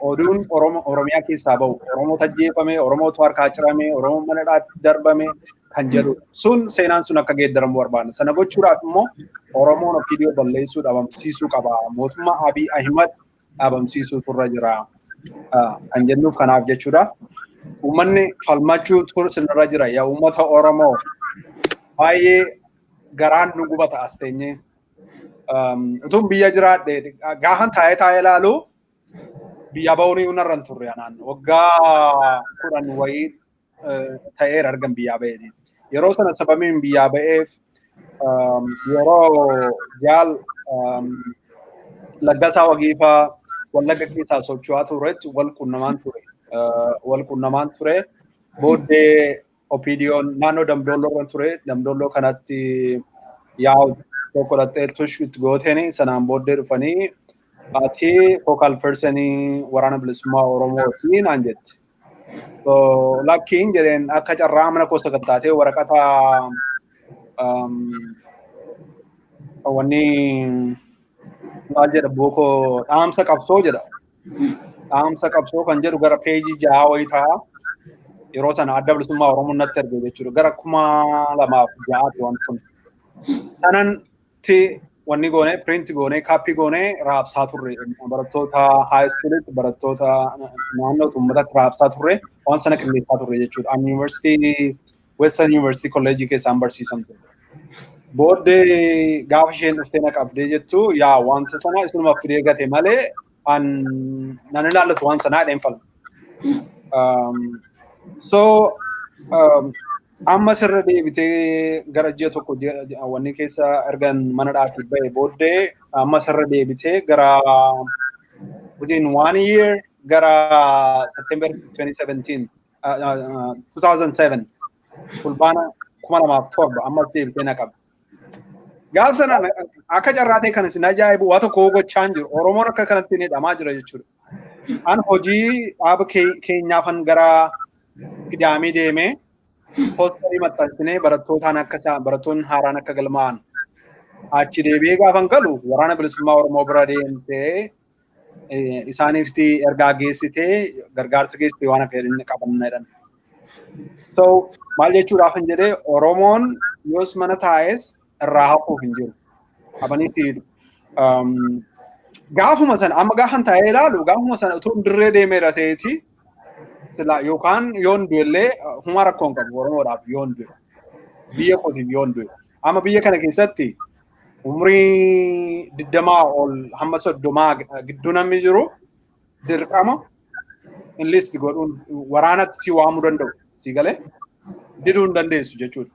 oduun Oromoo Oromiyaa keessaa bahu, Oromootu ajjeefame, Oromootu harkaa cirame, Oromoon mana hidhaatti darbame kan jedhu sun, seenaan sun akka geeddaramu barbaanna. Sana gochuudhaaf immoo Oromoon OPDO balleessuu, dhabamsiisuu qaba. Mootummaa Abiy Ahimad dhabamsiisuu turra jira kan jennuuf kanaaf jechuudha. Uummanni falmachuu sinirra jira. Yaa uummata Oromoo, baay'ee garaan nu gubata as teenyee. Utuun biyya jiraadhe, gaafan taa'ee taa'ee ilaalu, biyya ba'uun narra hin turre anaan. Waggaa 10 wayii ta'eera argan biyyaa ba'eeti. Yeroo sana sababiin biyyaa ba'eef, yeroo jaal Laggasaa Wagiifaa Wallagga keessaa socho'aa turetti wal qunnamaan ture. Wal qunnamaan ture. Booddee OPDO'n naannoo Damdoolloo irra ture. Damdoolloo kanatti yaa'u tokko dhattee tush itti gooteeni, sanaan booddee dhufanii "Ati focal personii Waraana Bilisummaa Oromooti" naan jette. So lakkiin jedheen. Akka carraa mana koo sakattaatee waraqata wanni maal jedha, bookoo dhaamsa qabsoo jedha. Dhaamsa qabsoo kan jedhu gara peejii 6 wayii ta'a. Yeroo sana Adda Bilisummaa Oromoo natti erge jechuudha. Gara 2006ti wanti kun. Sanatti wanni goone, print goone, copy goone, raabsaa turre. Barattoota high schoolitti, barattoota naannoo uummatatti raabsaa turre, waan sana qindeessaa turre jechuudha. Ani yuunivarsiitii Western University College keessaan barsiisan ture. Booddee gaafa isheen dhuftee na qabdee jettu, yaa wanta sana isinuma fidee gate malee an nan ilaallatu waan sanaa jedheen falma. So amma sirra deebitee gara ji'a 1 wanni keessa ergan mana dhaatii ba'e booddee, amma sirra deebitee gara within one year, gara September 2017, 2007, Fulbaana 2007 ammas deebitee na qabde. Gaaf sana akka carraa ta'e kan isin ajaa'ibu, waa tokko gochaa hin jiru. Oromoon akka kanatti hidhamaa jira jechuudha. An hojii dhaaba keenyaafan gara Gidaamii deemee poosterii maxxansinee barattootaan akka isaan barattoonni haaraan akka galmaa'an. Achi deebi'ee gaafan galu, Waraana Bilisummaa Oromoo bira deemtee isaaniif ergaa geessitee, gargaarsa geessitee waan akka inni qabanna jedhan. So maal jechuudhaaf hin jedhee, Oromoon yoos mana taa'es irraa hafuuf hin jiru. Qabaniiti gaafuma sana, amma gaafan taa'ee ilaalu, gaafuma sana utuu dirree deemeera ta'eeti sila, yookaan yoon du'ellee huma rakkoon qabu. Oromoodhaaf yoon du'e, biyya kootiif yoon du'e. Amma biyya kana keessatti umrii 20 ol hamma 30 gidduu namni jiru dirqama enlist godhuun waraanatti si waamuu danda'u. Si galee diduu hin dandeessu jechuudha.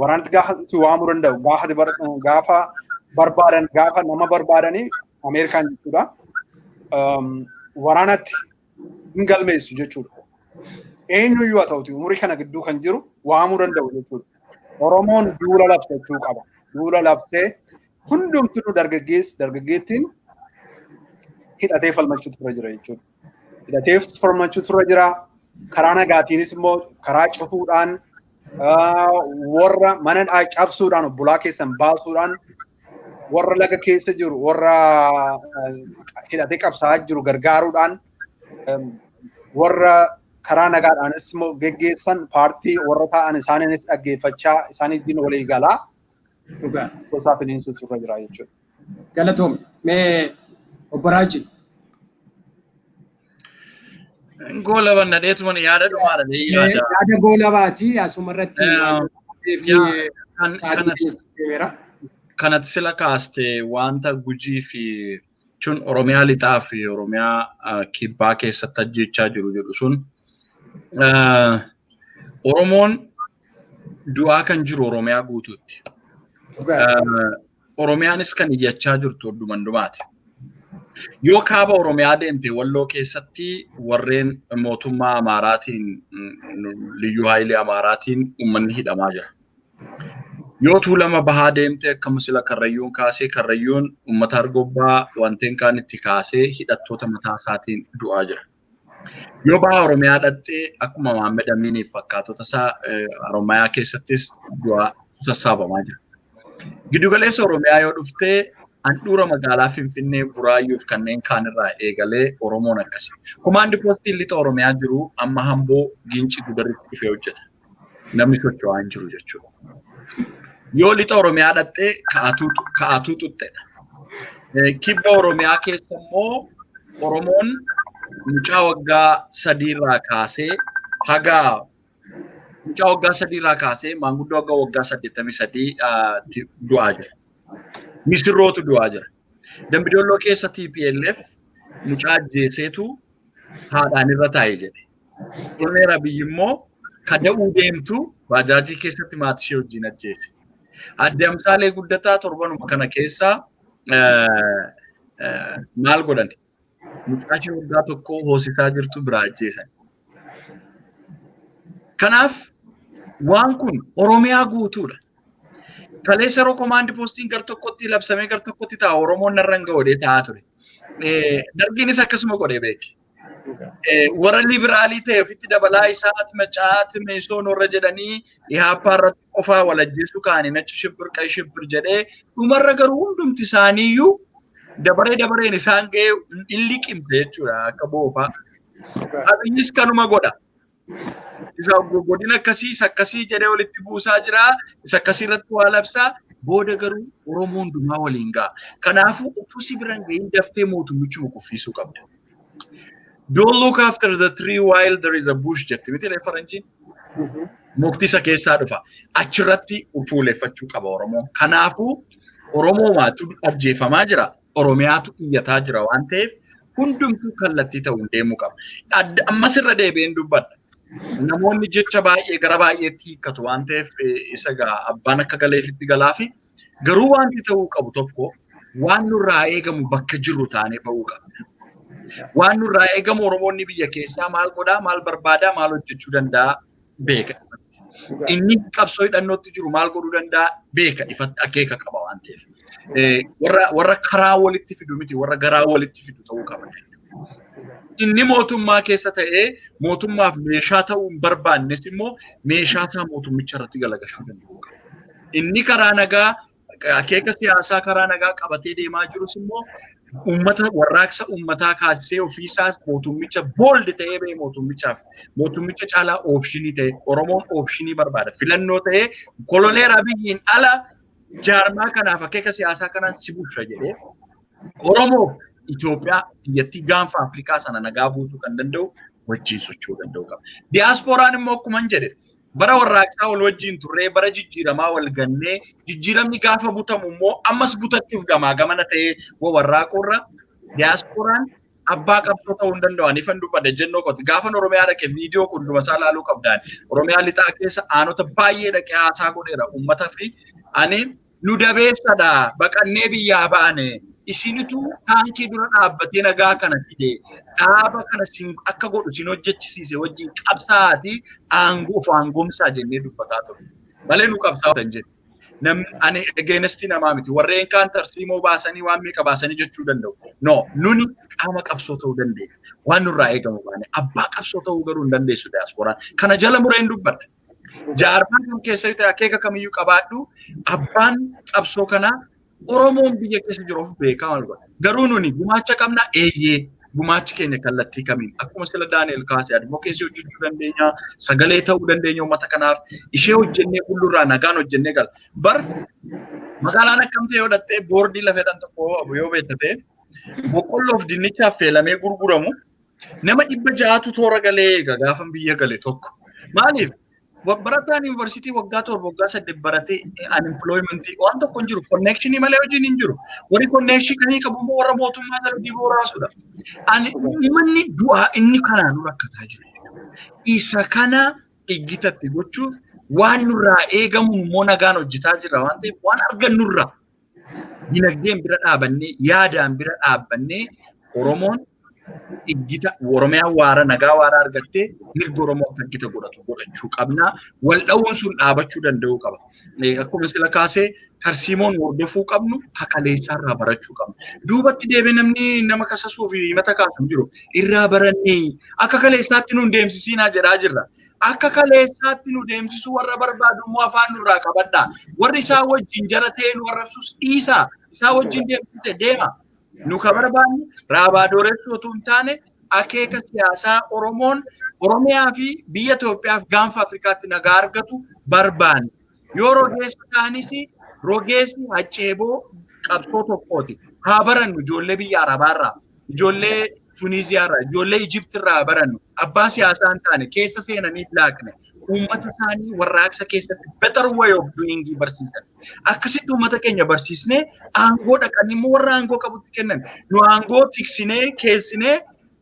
Waraanatti gaafa si waamuu danda'u, gaafa barbaadan, gaafa nama barbaadanii Ameerikaan jechuudha. Waraanatti hin galmeessu jechuudha. Eenyuyyuu haa ta'uti, umurii kana gidduu kan jiru waamuu danda'u jechuudha. Oromoon duula labsachuu qaba. Duula labsee hundumtuu dargaggeessi, dargaggeettiin hidhatee falmachuu turre jira jechuudha. Hidhatee falmachuu turre jira. Karaa nagaatiinis immoo karaa cufuudhaan, warra mana cabsuudhaan, obbolaa keessan baasuudhaan, warra laga keessa jiru, warra hidhatee qabsaa'aa jiru gargaaruudhaan, warra karaa nagaadhaanis immoo geggeessan, paartii warra ta'an isaaniinis dhaggeeffachaa, isaanii wajjin walii galaa Dhugaa. Sosaa finiinsuutu irra jira jechuudha. Galatoom. Mee obbo Raajii. Goolaban dhadheetuma yaada dhumaadha. Yaada. Yaada goolabaati asuma irratti fi sa'aatii keessa deemeera. Kanatti sila kaaste, wanta Gujii fi jechuun Oromiyaa lixaa fi Oromiyaa kibbaa keessatti ajjechaa jiru jedhu sun, Oromoon du'aa kan jiru Oromiyaa guutuutti. Oromiyaanis kan iyyachaa jirtu hundumaati. Yoo kaaba Oromiyaa deemte, Walloo keessatti warreen mootummaa Amaaraatiin, Liyyuu Haayilee Amaaraatiin uummanni hidhamaa jira. Yoo Tuulama Bahaa deemte, akkuma sila Karrayyuun kaasee, Karrayyuun uummata Argobbaa wanteen kaan itti kaasee hidhattoota mataa isaatiin du'aa jira. Yoo baha Oromiyaa dhattee, akkuma Maammed Aminiif fakkaatota isaa Oromiyaa keessattis du'aa sassaabamaa jira. Giddugaleessa Oromiyaa yoo dhuftee, handhuura magaalaa Finfinnee, Buraayyuuf kanneen kaan irraa eegalee Oromoon akkasi. Komaandi poostiin lixa Oromiyaa jiru amma Hamboo, Gincii, Gudaritti dhufee hojjeta. Namni socho'aa hin jiru jechuudha. Yoo lixa Oromiyaa dhattee, ka'atuu xuxxedha. Kibba Oromiyaa keessa immoo Oromoon mucaa waggaa 3rraa kaasee haga mucaa waggaa 3rraa kaasee maanguddoo waggaa 83 du'aa jira. Misirrootu du'aa jira. Dambidolloo keessa TPLF mucaa ajjeeseetu haadhaan irra taa'e jedhe. Koloneel Abiyyi immoo kada'uu deemtu baajaajii keessatti maatii ishee wajjin ajjeese. Adde Amsaalee Guddataa torbanuma kana keessa maal godhan? Mucaa ishee waggaa 1 hoosisaa jirtu biraa ajjeesan. Kanaaf waan kun Oromiyaa guutuudha. Kaleessa yeroo komaandi poostiin gar tokkotti labsamee gar tokkotti ta'a, Oromoon narra hin ga'u taa'aa ture. Dargiinis akkasuma godhee beeki. Warra liberaalii ta'e ofitti dabalaa, isaati macaati meesoon warra jedhanii ihaappaa irratti qofaa wal ajjeesuu kaanii nachi shibbir qay shibbir jedhee, dhumarra garuu hundumti isaaniiyyuu dabaree dabareen isaan ga'ee hin liqimse jechuudha akka boofaa. Abiyyis kanuma godha. Isa godina akkasii isa akkasii jedhee walitti buusaa jira. Isa akkasii irratti waa labsaa. Booda garuu Oromoo hundumaa waliin ga'a. Kanaafuu utuu si biran gahin daftee mootummichuma kuffisuu qabda. "Don't look after the tree while there is a bush" jetti miti faranjiin. Mukti isa keessaa dhufa. Achirratti fuuleffachuu qaba Oromoon. Kanaafuu Oromoomaatu ajjeefamaa jira. Oromiyaatu iyyataa jira waan ta'eef hundumtuu kallattii ta'uun deemuu qaba. Ammas irra deebi'een dubbadha. Namoonni jecha baay'ee gara baay'eetti hiikkatu waan ta'eef, isa gaa abbaan akka galeefitti galaafi, garuu wanti ta'uu qabu tokko, waan nurraa eegamu bakka jirru taanee ba'uu qabna. Waan nurraa eegamu, Oromoonni biyya keessaa maal godhaa, maal barbaadaa, maal hojjechuu danda'a beeka. Inni qabsoo hidhannootti jiru maal godhuu danda'a beeka, ifatti akeeka qaba waan ta'eef. Warra karaa walitti fidu miti, warra garaa walitti fidu ta'uu qaba. Inni mootummaa keessa ta'ee mootummaaf meeshaa ta'uu hin barbaannes immoo meeshaa isaa mootummicha irratti galagashuu danda'uu qaba. Inni karaa nagaa, akeeka siyaasaa karaa nagaa qabatee deemaa jirus immoo uummata, warraaqsa uummataa kaasisee ofiisaas mootummicha bold ta'ee ba'ee mootummichaaf mootummicha caalaa option ta'e. Oromoon option barbaada, filannoo ta'ee koloneer Abiyyiin ala jaarmaa kanaaf akeeka siyaasaa kanaan si bulcha jedhee Oromoof Itoophiyaa biyyattii gaanfa Afrikaa sana nagaa buusuu kan danda'u wajjin socho'uu danda'u qaba. Diyaaspooraan immoo akkuma jedhe, bara warraaqsaa wal wajjin turree, bara jijjiiramaa wal gannee, jijjiiramni gaafa butamu immoo ammas butachuuf gamaa gamana ta'ee warraaqurra, diyaaspooraan abbaa qabsoo ta'uu hin danda'u. Ani ifan dubbadha jennoo qoti. Gaafan Oromiyaa dhaqe viidiyoo kun isaa laaluu qabdaan. Oromiyaa lixaa keessa aanota baay'ee dhaqee haasaa godheera uummata fi ani nu dabeessadha, baqannee biyyaa baane, isinitu taankii dura dhaabbatee nagaa kana fide, dhaaba kana sin akka godhu sin hojjechisiise, wajjin qabsaa'aati aangoo of aangoomsaa jennee dubbataa ture. Malee nu qabsaa'aa hin jedhu. Namni ani against namaa miti. Warreen kaan tarsiimoo baasanii waan meeqa baasanii jechuu danda'u. No, nuni qaama qabsoo ta'uu dandeenya. Waan nurraa eegamu baane abbaa qabsoo ta'uu garuu hin dandeessu diyaaspooraan. Kana jala mureen dubbadha. Jaarmaa kam keessatti akeeka kamiyyuu qabaadhu, abbaan qabsoo kanaa Oromoon biyya keessa jiru of beekaa maal godha. Garuu nuni gumaacha qabna, eeyyee, gumaachi keenya kallattii kamiin? Akkuma sila Daani'el kaasee, advocacy hojjechuu dandeenya, sagalee ta'uu dandeenya uummata kanaaf, ishee hojjennee fuuldurraa nagaan hojjennee gala. Bar magaalaan akkam ta'e yoo dhattee, boordii lafeedhaan tokko yoo beektate, boqqolloof dinnichaaf feelamee gurguramu nama 600tu toora galee eega gaafa biyya gale tokko. Maaliif? Barataan yuunivarsiitii waggaa 7, waggaa 8 baratee unemployment waan tokko hin jiru, connection malee hojiin hin jiru. Warri connection kan qabu immoo warra mootummaa jala diboo raasudha. Ani uummanni du'aa inni kanaan rakkataa jira. Isa kana iggitatti gochuuf waan nurraa eegamu immoo nagaan hojjetaa jira waan ta'eef, waan argannurraa Dinagdeen bira dhaabannee, yaadaan bira dhaabbannee, Oromoon iggita Oromiyaa waara nagaa waaraa argattee mirga Oromoo akka iggita godhatu godhachuu qabna. Wal dha'uun sun dhaabachuu danda'uu qaba. Akkuma sila kaasee, tarsiimoon hordofuu qabnu kakaleessaarraa barachuu qabna. Duubatti deebee namni nama kasasuu fi himata kaasu hin jiru. Irraa barannee akka kaleessaatti nuun deemsisiinaa jedhaa jirra. Akka kaleessaatti nu deemsisuu warra barbaadu immoo afaan nurraa qabadhaa. Warri isaa wajjin jara ta'ee nu arrabsus dhiisaa. Isaa wajjin deemsite deema. Nu ka barbaannu raabaa dooressuu otoo hin taane, akeeka siyaasaa Oromoon Oromiyaa fi biyya Itoophiyaaf gaanfa Afrikaatti nagaa argatu barbaanne. Yoo rogeessa ta'anis, rogeessi hacceeboo qabsoo tokkooti. Haa barannu ijoollee biyya Arabaarraa, ijoollee Tuniiziyaarraa, ijoollee Ijiptirraa haa barannu. Abbaa siyaasaa hin taane keessa seenanii laaqne. Uummata isaanii warraaqsa keessatti better way of doing barsiisan. Akkasitti uummata keenya barsiisnee aangoo dhaqanii immoo warra aangoo qabutti kennan. Nu aangoo tiksinee keessinee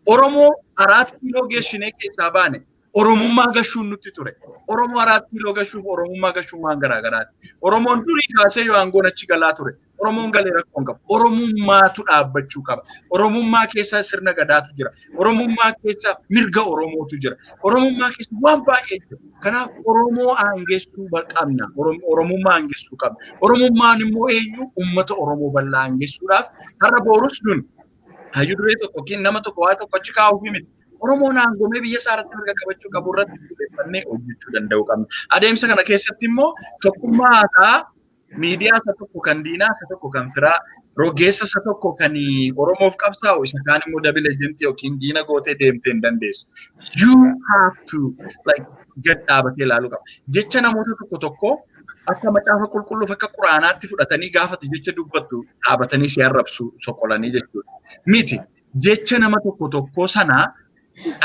Oromoo 4 kiiloo geessinee keessaa baane. Oromummaa gashuun nutti ture. Oromoo 4 kiiloo gashuuf Oromummaa gashuun waan garaa garaati. Oromoon durii kaasee yoo aangoon achi galaa ture. Oromoon galee rakkoo hin qabu. Oromummaatu dhaabbachuu qaba. Oromummaa keessa sirna gadaatu jira. Oromummaa keessa mirga Oromootu jira. Oromummaa keessa waan baay'ee jira. Kanaaf Oromoo aangeessuu qabna. Oromummaa aangeessuu qabna. Oromummaan immoo eenyu? Uummata Oromoo bal'aa aangeessuudhaaf har'a boorus nun hayyuu duree tokko yookiin nama tokko waa tokko achi kaa'uuf miti. Oromoon aangomee biyya isaa irratti mirga qabachuu qabu irratti fuulleffannee hojjechuu danda'uu qabna. Adeemsa kana keessatti immoo tokkummaa haasaa miidiyaa isa tokko kan diinaa, isa tokko kan firaa, rogeessa isa tokko kan Oromoof qabsaa'u, isa kaan immoo double agent yookiin diina gootee deemtee hin dandeessu. You have to like gad dhaabatee ilaaluu qaba. Jecha namoota tokko tokko akka macaafa qulqulluuf akka quraanaatti fudhatanii gaafate jecha dubbattu dhaabatanii si arrabsu soqolanii jechuudha. Miti, jecha nama tokko tokko sanaa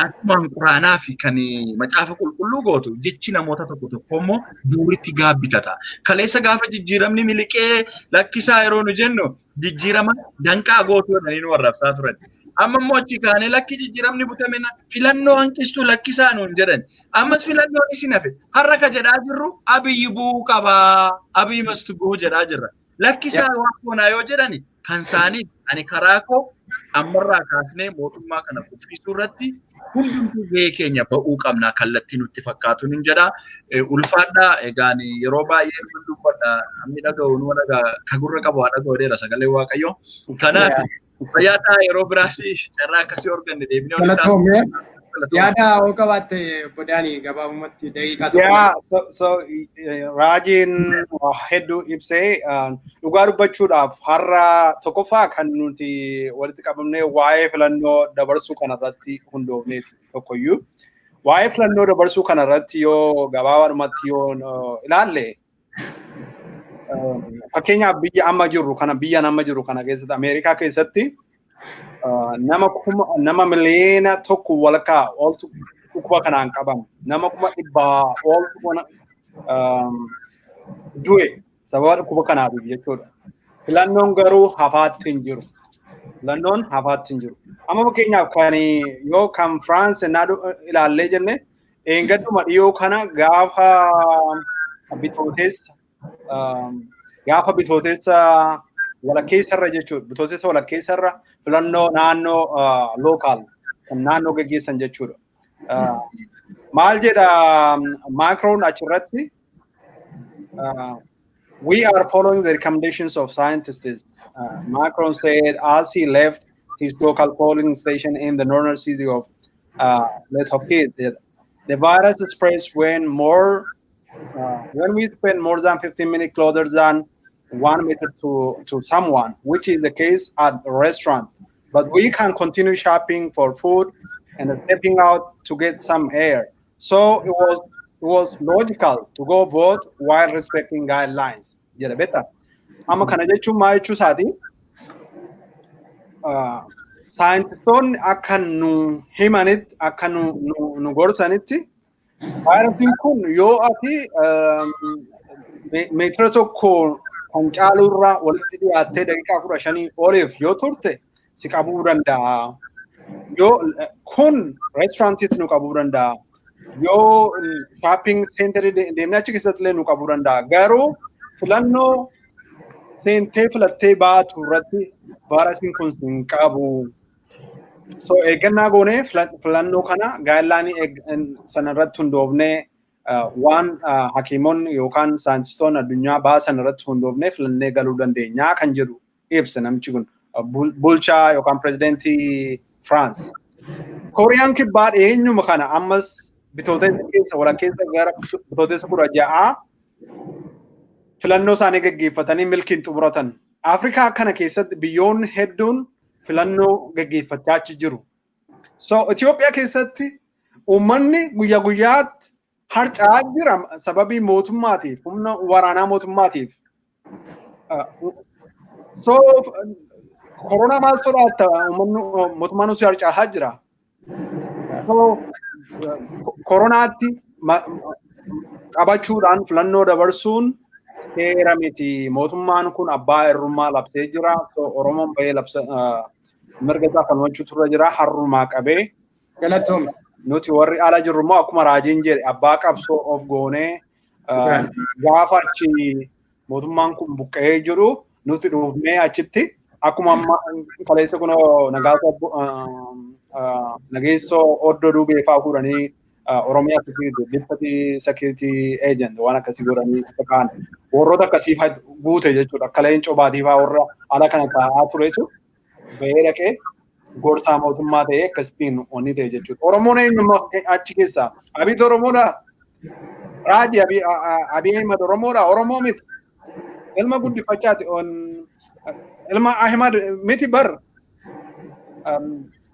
akkumaan quraanaa fi kan macaafa qulqulluu gootu, jechi namoota tokko tokko immoo duuritti gaabbitata. Kaleessa gaafa jijjiiramni miliqee lakkisaa yeroo nu jennu, jijjiirama danqaa gootuu jedhanii nu arrabsaa turan. Amma immoo achi kaanee lakki jijjiiramni butame filannoo hanqistuu lakkisaa nuun jedhan. Ammas filannoon isin hafe. Har'a ka jedhaa jirru Abiyyi bu'uu qabaa. Abiyyi must go jedhaa jirra. Lakkisaa waan goonaa yoo jedhani kan isaanii, ani karaa koo ammarraa kaasnee mootummaa kana kuffisuu irratti hundumtuu gahee keenya ba'uu qabna kallattii nutti fakkaatu nin jedha. Ulfaadhaa, egaan yeroo baay'ee nun dubbadha, namni dhaga'u numa dhagaa, ka gurra qabu haa dhaga'u dheera sagalee Waaqayyoo. Kanaaf fayyaa ta'a, yeroo biraas carraa akkasii arganne deebinee walitti Galatoomee. Yaada hoo qabaatte, obbo Daanii, gabaabumatti daqiiqaa 1. Yeah, so raajiin hedduu ibsee. Dhugaa dubbachuudhaaf har'a tokkoffaa kan nuti walitti qabamnee waa'ee filannoo dabarsuu kanarratti hundoofneeti tokkoyyuu. Waa'ee filannoo dabarsuu kanarratti yoo gabaabaadhumatti yoo ilaalle, fakkeenyaaf biyya amma jirru kana, biyya amma jirru kana keessatti, Ameerikaa keessatti nama kuma nama 1.5 miliyoona oltu dhukkuba kanaan qabame, nama 100,000 oltu du'e sababa dhukkuba kanaatiif jechuudha. Filannoon garuu hafaatti hin jiru. Filannoon hafaatti hin jiru. Amma fakkeenyaaf kan yoo kan Firaans ilaallee jenne, eengadduma dhiyoo kana gaafa bitooteessa walakkeessarra jechuudha. Bitootessa walakkeessarra filannoo naannoo, local kan naannoo gaggeessan jechuudha. Maal jedha Macron achirratti? "We are following the recommendations of scientists," Macron said as he left his local polling station in the northern city of Le Touquet. "The virus spreads when we spend more than 15 minutes closer than 1 meter to someone, which is the case at the restaurant. But we can continue shopping for food and stepping out to get some air. So it was logical to go vote while respecting guidelines." Jedha beektaa. Amma kana jechuun maal jechuu isaati? Saayintistoonni akka nu himanitti, akka nu gorsanitti, vaayirasiin kun yoo ati meetira 1 kan caalurraa walitti dhiyaattee daqiiqaa 15 oliif yoo turte si qabuu danda'a. Yoo kun reesturaantiitti nu qabuu danda'a. Yoo shopping center deemnee achi keessatti illee nu qabuu danda'a. Garuu filannoo Seentee filattee baatu irratti vaayirasiin kun hin qabu. So eeggannaa goonee filannoo kana guideline sana irratti hundoofnee, waan hakiimonni yookaan saayintistoonni addunyaa baasan irratti hundoofnee filannee galuu dandeenya kan jedhu ibsa namichi kun, bulchaa yookaan pirezidentii France. Kooriyaan Kibbaa dhiyeenyuma kana ammas Bitootessa keessa, walakkeessa gara Bitootessa 16 filannoo isaanii gaggeeffatanii milkiin xumuratan. Afrikaa kana keessatti biyyoonni hedduun filannoo gaggeeffachaa jiru. So Itoophiyaa keessatti uummanni guyyaa guyyaatti harca'aa jira sababii mootummaatiif, humna waraanaa mootummaatiif. So koronaa maal sodaatta? Uummanni mootummaan osoo harca'aa jira. So koronaatti qabachuudhaan filannoo dabarsuun seera miti. Mootummaan kun abbaa irrummaa labsee jira. So Oromoon bahee labsa mirga isaa falmachuu turre jira har'umaa qabee. Galatoome. Nuti warri ala jirru immoo akkuma Raajiin jedhe abbaa qabsoo of goonee gaafa achi mootummaan kun buqqa'ee jiru nuti dhufnee achitti akkuma amma kaleessa kunoo Nageessoo Oddoo Duubee fa'aa fuudhanii Oromiyaa Security, Deputy Security Agent waan akkasii godhanii isa kaan warroota akkasii guute jechuudha. Akka Leencoo Baatii fa'aa warra ala kana taa'aa ture jechuudha. Bahee dhaqee gorsaa mootummaa ta'ee akkasittiin wanni ta'e jechuudha. Oromoon eenyummaa achi keessaa Abiy Oromoodha. Raaji, Abiy Ahimad Oromoodha. Oromoo miti. Ilma guddifachaati. Ilma Ahimad miti bar.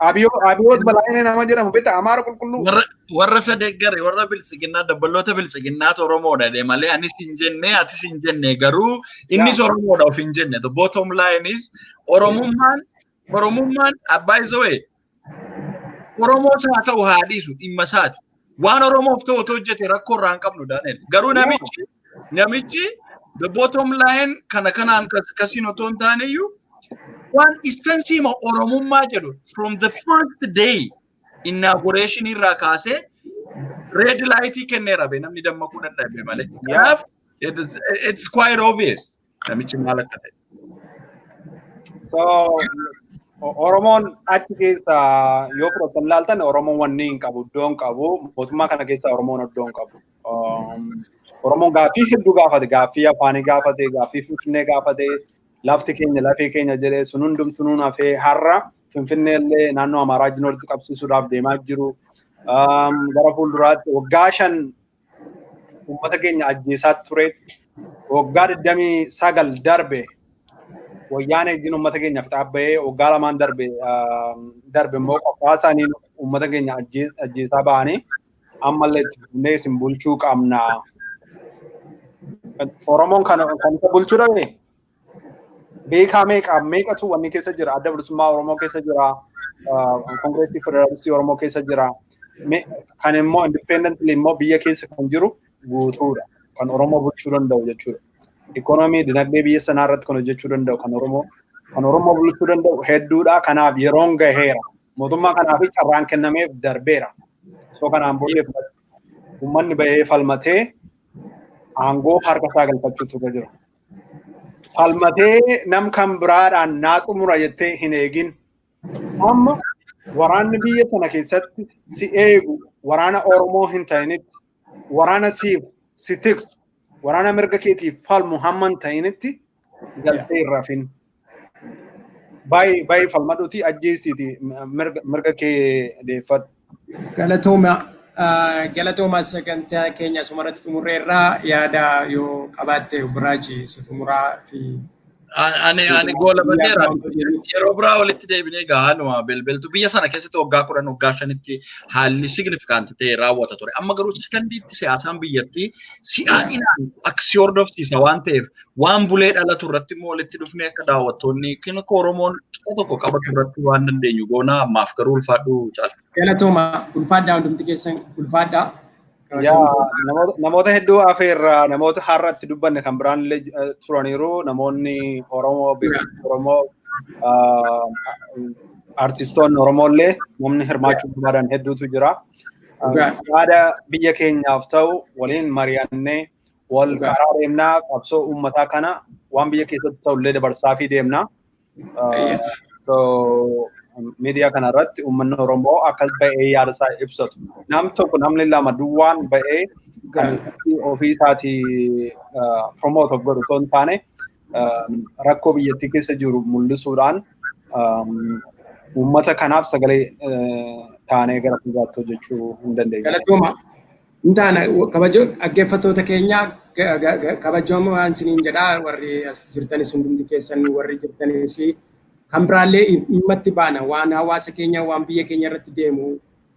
Abiyoot Balaayinee nama jedhamu beektaa, Amaara qulqulluu. Warra sadeeggare, warra Biltsiginnaa, dabballoota Biltsiginnaatu Oromoodha jedhe malee anis hin jenne, atis hin jenne, garuu innis Oromoodha of hin jenne. The bottom line is Oromummaan abbaa isa Oromoos haa ta'u haa dhiisu dhimma isaati. Waan Oromoof ta'u otoo hojjete rakkoo irraa hin qabnu, Daaneel. Garuu namichi the bottom line kana kanaan kasiin otoo hin taane iyyuu waan essence Oromummaa jedhu from the first day inauguration irraa kaasee red light kenneera be namni dammaquu dadhabe malee. Kanaaf it's quite obvious namichi maal akka ta'e. So Oromoon achi keessa yoo fudhatan ilaaltan, Oromoon wanni hin qabu, iddoo hin qabu. Mootummaa kana keessa Oromoon iddoo hin qabu. Oromoon gaaffii hedduu gaafate, gaaffii afaanii gaafate, gaaffii Finfinnee gaafate, lafti keenya lafee keenya jedhee sun hundumtuu nuun hafee har'a Finfinnee illee naannoo Amaaraa wajjin walitti qabsiisuudhaaf deemaa jiru. Gara fuulduraatti waggaa 5 uummata keenya ajjeesaa ture. Waggaa 29 darbe Wayyaanee wajjin uummata keenya fixaa bahee, waggaa 2n darbe immoo qophaa isaanii uummata keenya ajjeesaa bahanii ammallee itti fufnee isin bulchuu qabna. Oromoon kan isa bulchuu dhabe beekaa meeqa meeqatu wanni keessa jira? Adda Bilisummaa Oromoo keessa jira, Kongireesii Federaalistii Oromoo keessa jira, kan immoo independently immoo biyya keessa kan jiru guutuudha, kan Oromoo bulchuu danda'u jechuudha. Ikoonoomii dinagdee biyya sanaa irratti kan hojjechuu danda'u, kan Oromoo bulchuu danda'u hedduudha. Kanaaf yeroon gaheera. Mootummaa kanaaf carraan kennameef darbeera. So kanaan booddee uummanni bahee falmatee aangoo harka isaa galfachuutu irra jira. Falmatee nam kan biraadhaan naa xumura jettee hin eegin. Amma waraanni biyya sana keessatti si eegu waraana Oromoo hin ta'initti, waraana siif si tiksu, waraana mirga keetiif falmu hamma hin ta'initti galtee hin rafin. Baay'ee baay'ee falmadhuuti ajjeesiiti mirga kee deeffadhu. Galatooma. Galatooma, sagantaa keenya asumarratti xumurreerraa. Yaada yoo qabaatte, Biraaji, isa xumuraa fi Ani goolabateera. Yeroo biraa walitti deebinee gahaanuma belbeltu biyya sana keessatti waggaa 10, waggaa 5tti haalli significant ta'e raawwata ture. Amma garuu sekandiitti siyaasaan biyyattii si'aa'inaan akka si hordofsiisa waan ta'eef, waan bulee dhalatu irratti immoo walitti dhufnee akka daawwattoonni akka Oromoon xiqqoo tokko qabatu irratti waan dandeenyu goonaa. Ammaaf garuu ulfaadhu, Caala. Galatooma, ulfaadhaa, hundumti keessan ulfaadhaa. Yaa, namoota hedduu afeerra, namoota har'atti dubbanne kan biraan illee turaniiru. Namoonni Oromoo, beektonni Oromoo, artistoonni Oromoo illee namni hirmaachuu barbaadan hedduutu jira. Yaada biyya keenyaaf ta'u waliin mari'annee wal karaa deemnaa qabsoo uummataa kana Waan biyya keessatti ta'ullee dabarsaa fi deemna. So miidiyaa kanarratti uummanni Oromoo akkas ba'ee yaada isaa ibsatu. Namni tokko, namni lama duwwaan ba'ee kan ofii isaatii promote of godhu osoo hin taane, rakkoo biyyattii keessa jiru mul'isuudhaan uummata kanaaf sagalee taanee gara fuulduraatti hojjechuu hin dandeenya. Galatooma. Hin taana, kabajoo dhaggeeffattoota keenya, kabajamoo isiniin jedhaa, warri as jirtanis, hundumti keessan warri jirtanis, kan biraallee dhimmatti baana. Waan hawaasa keenya, waan biyya keenya irratti deemu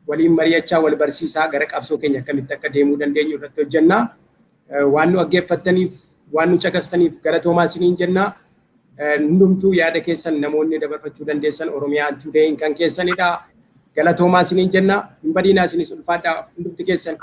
waliin mari'achaa, wal barsiisaa, gara qabsoo keenya akkamitti akka deemuu dandeenyu irratti hojjenna. Waan nu dhaggeeffattaniif, waan nu caqastaniif galatoomaa isiniin jenna. Hundumtuu yaada keessan namoonni dabarfachuu dandeessan, Oromiyaa Today kan keessanidha. Galatoomaa isiniin jenna. Hin badiinaa, isinis ulfaadhaa hundumti keessan.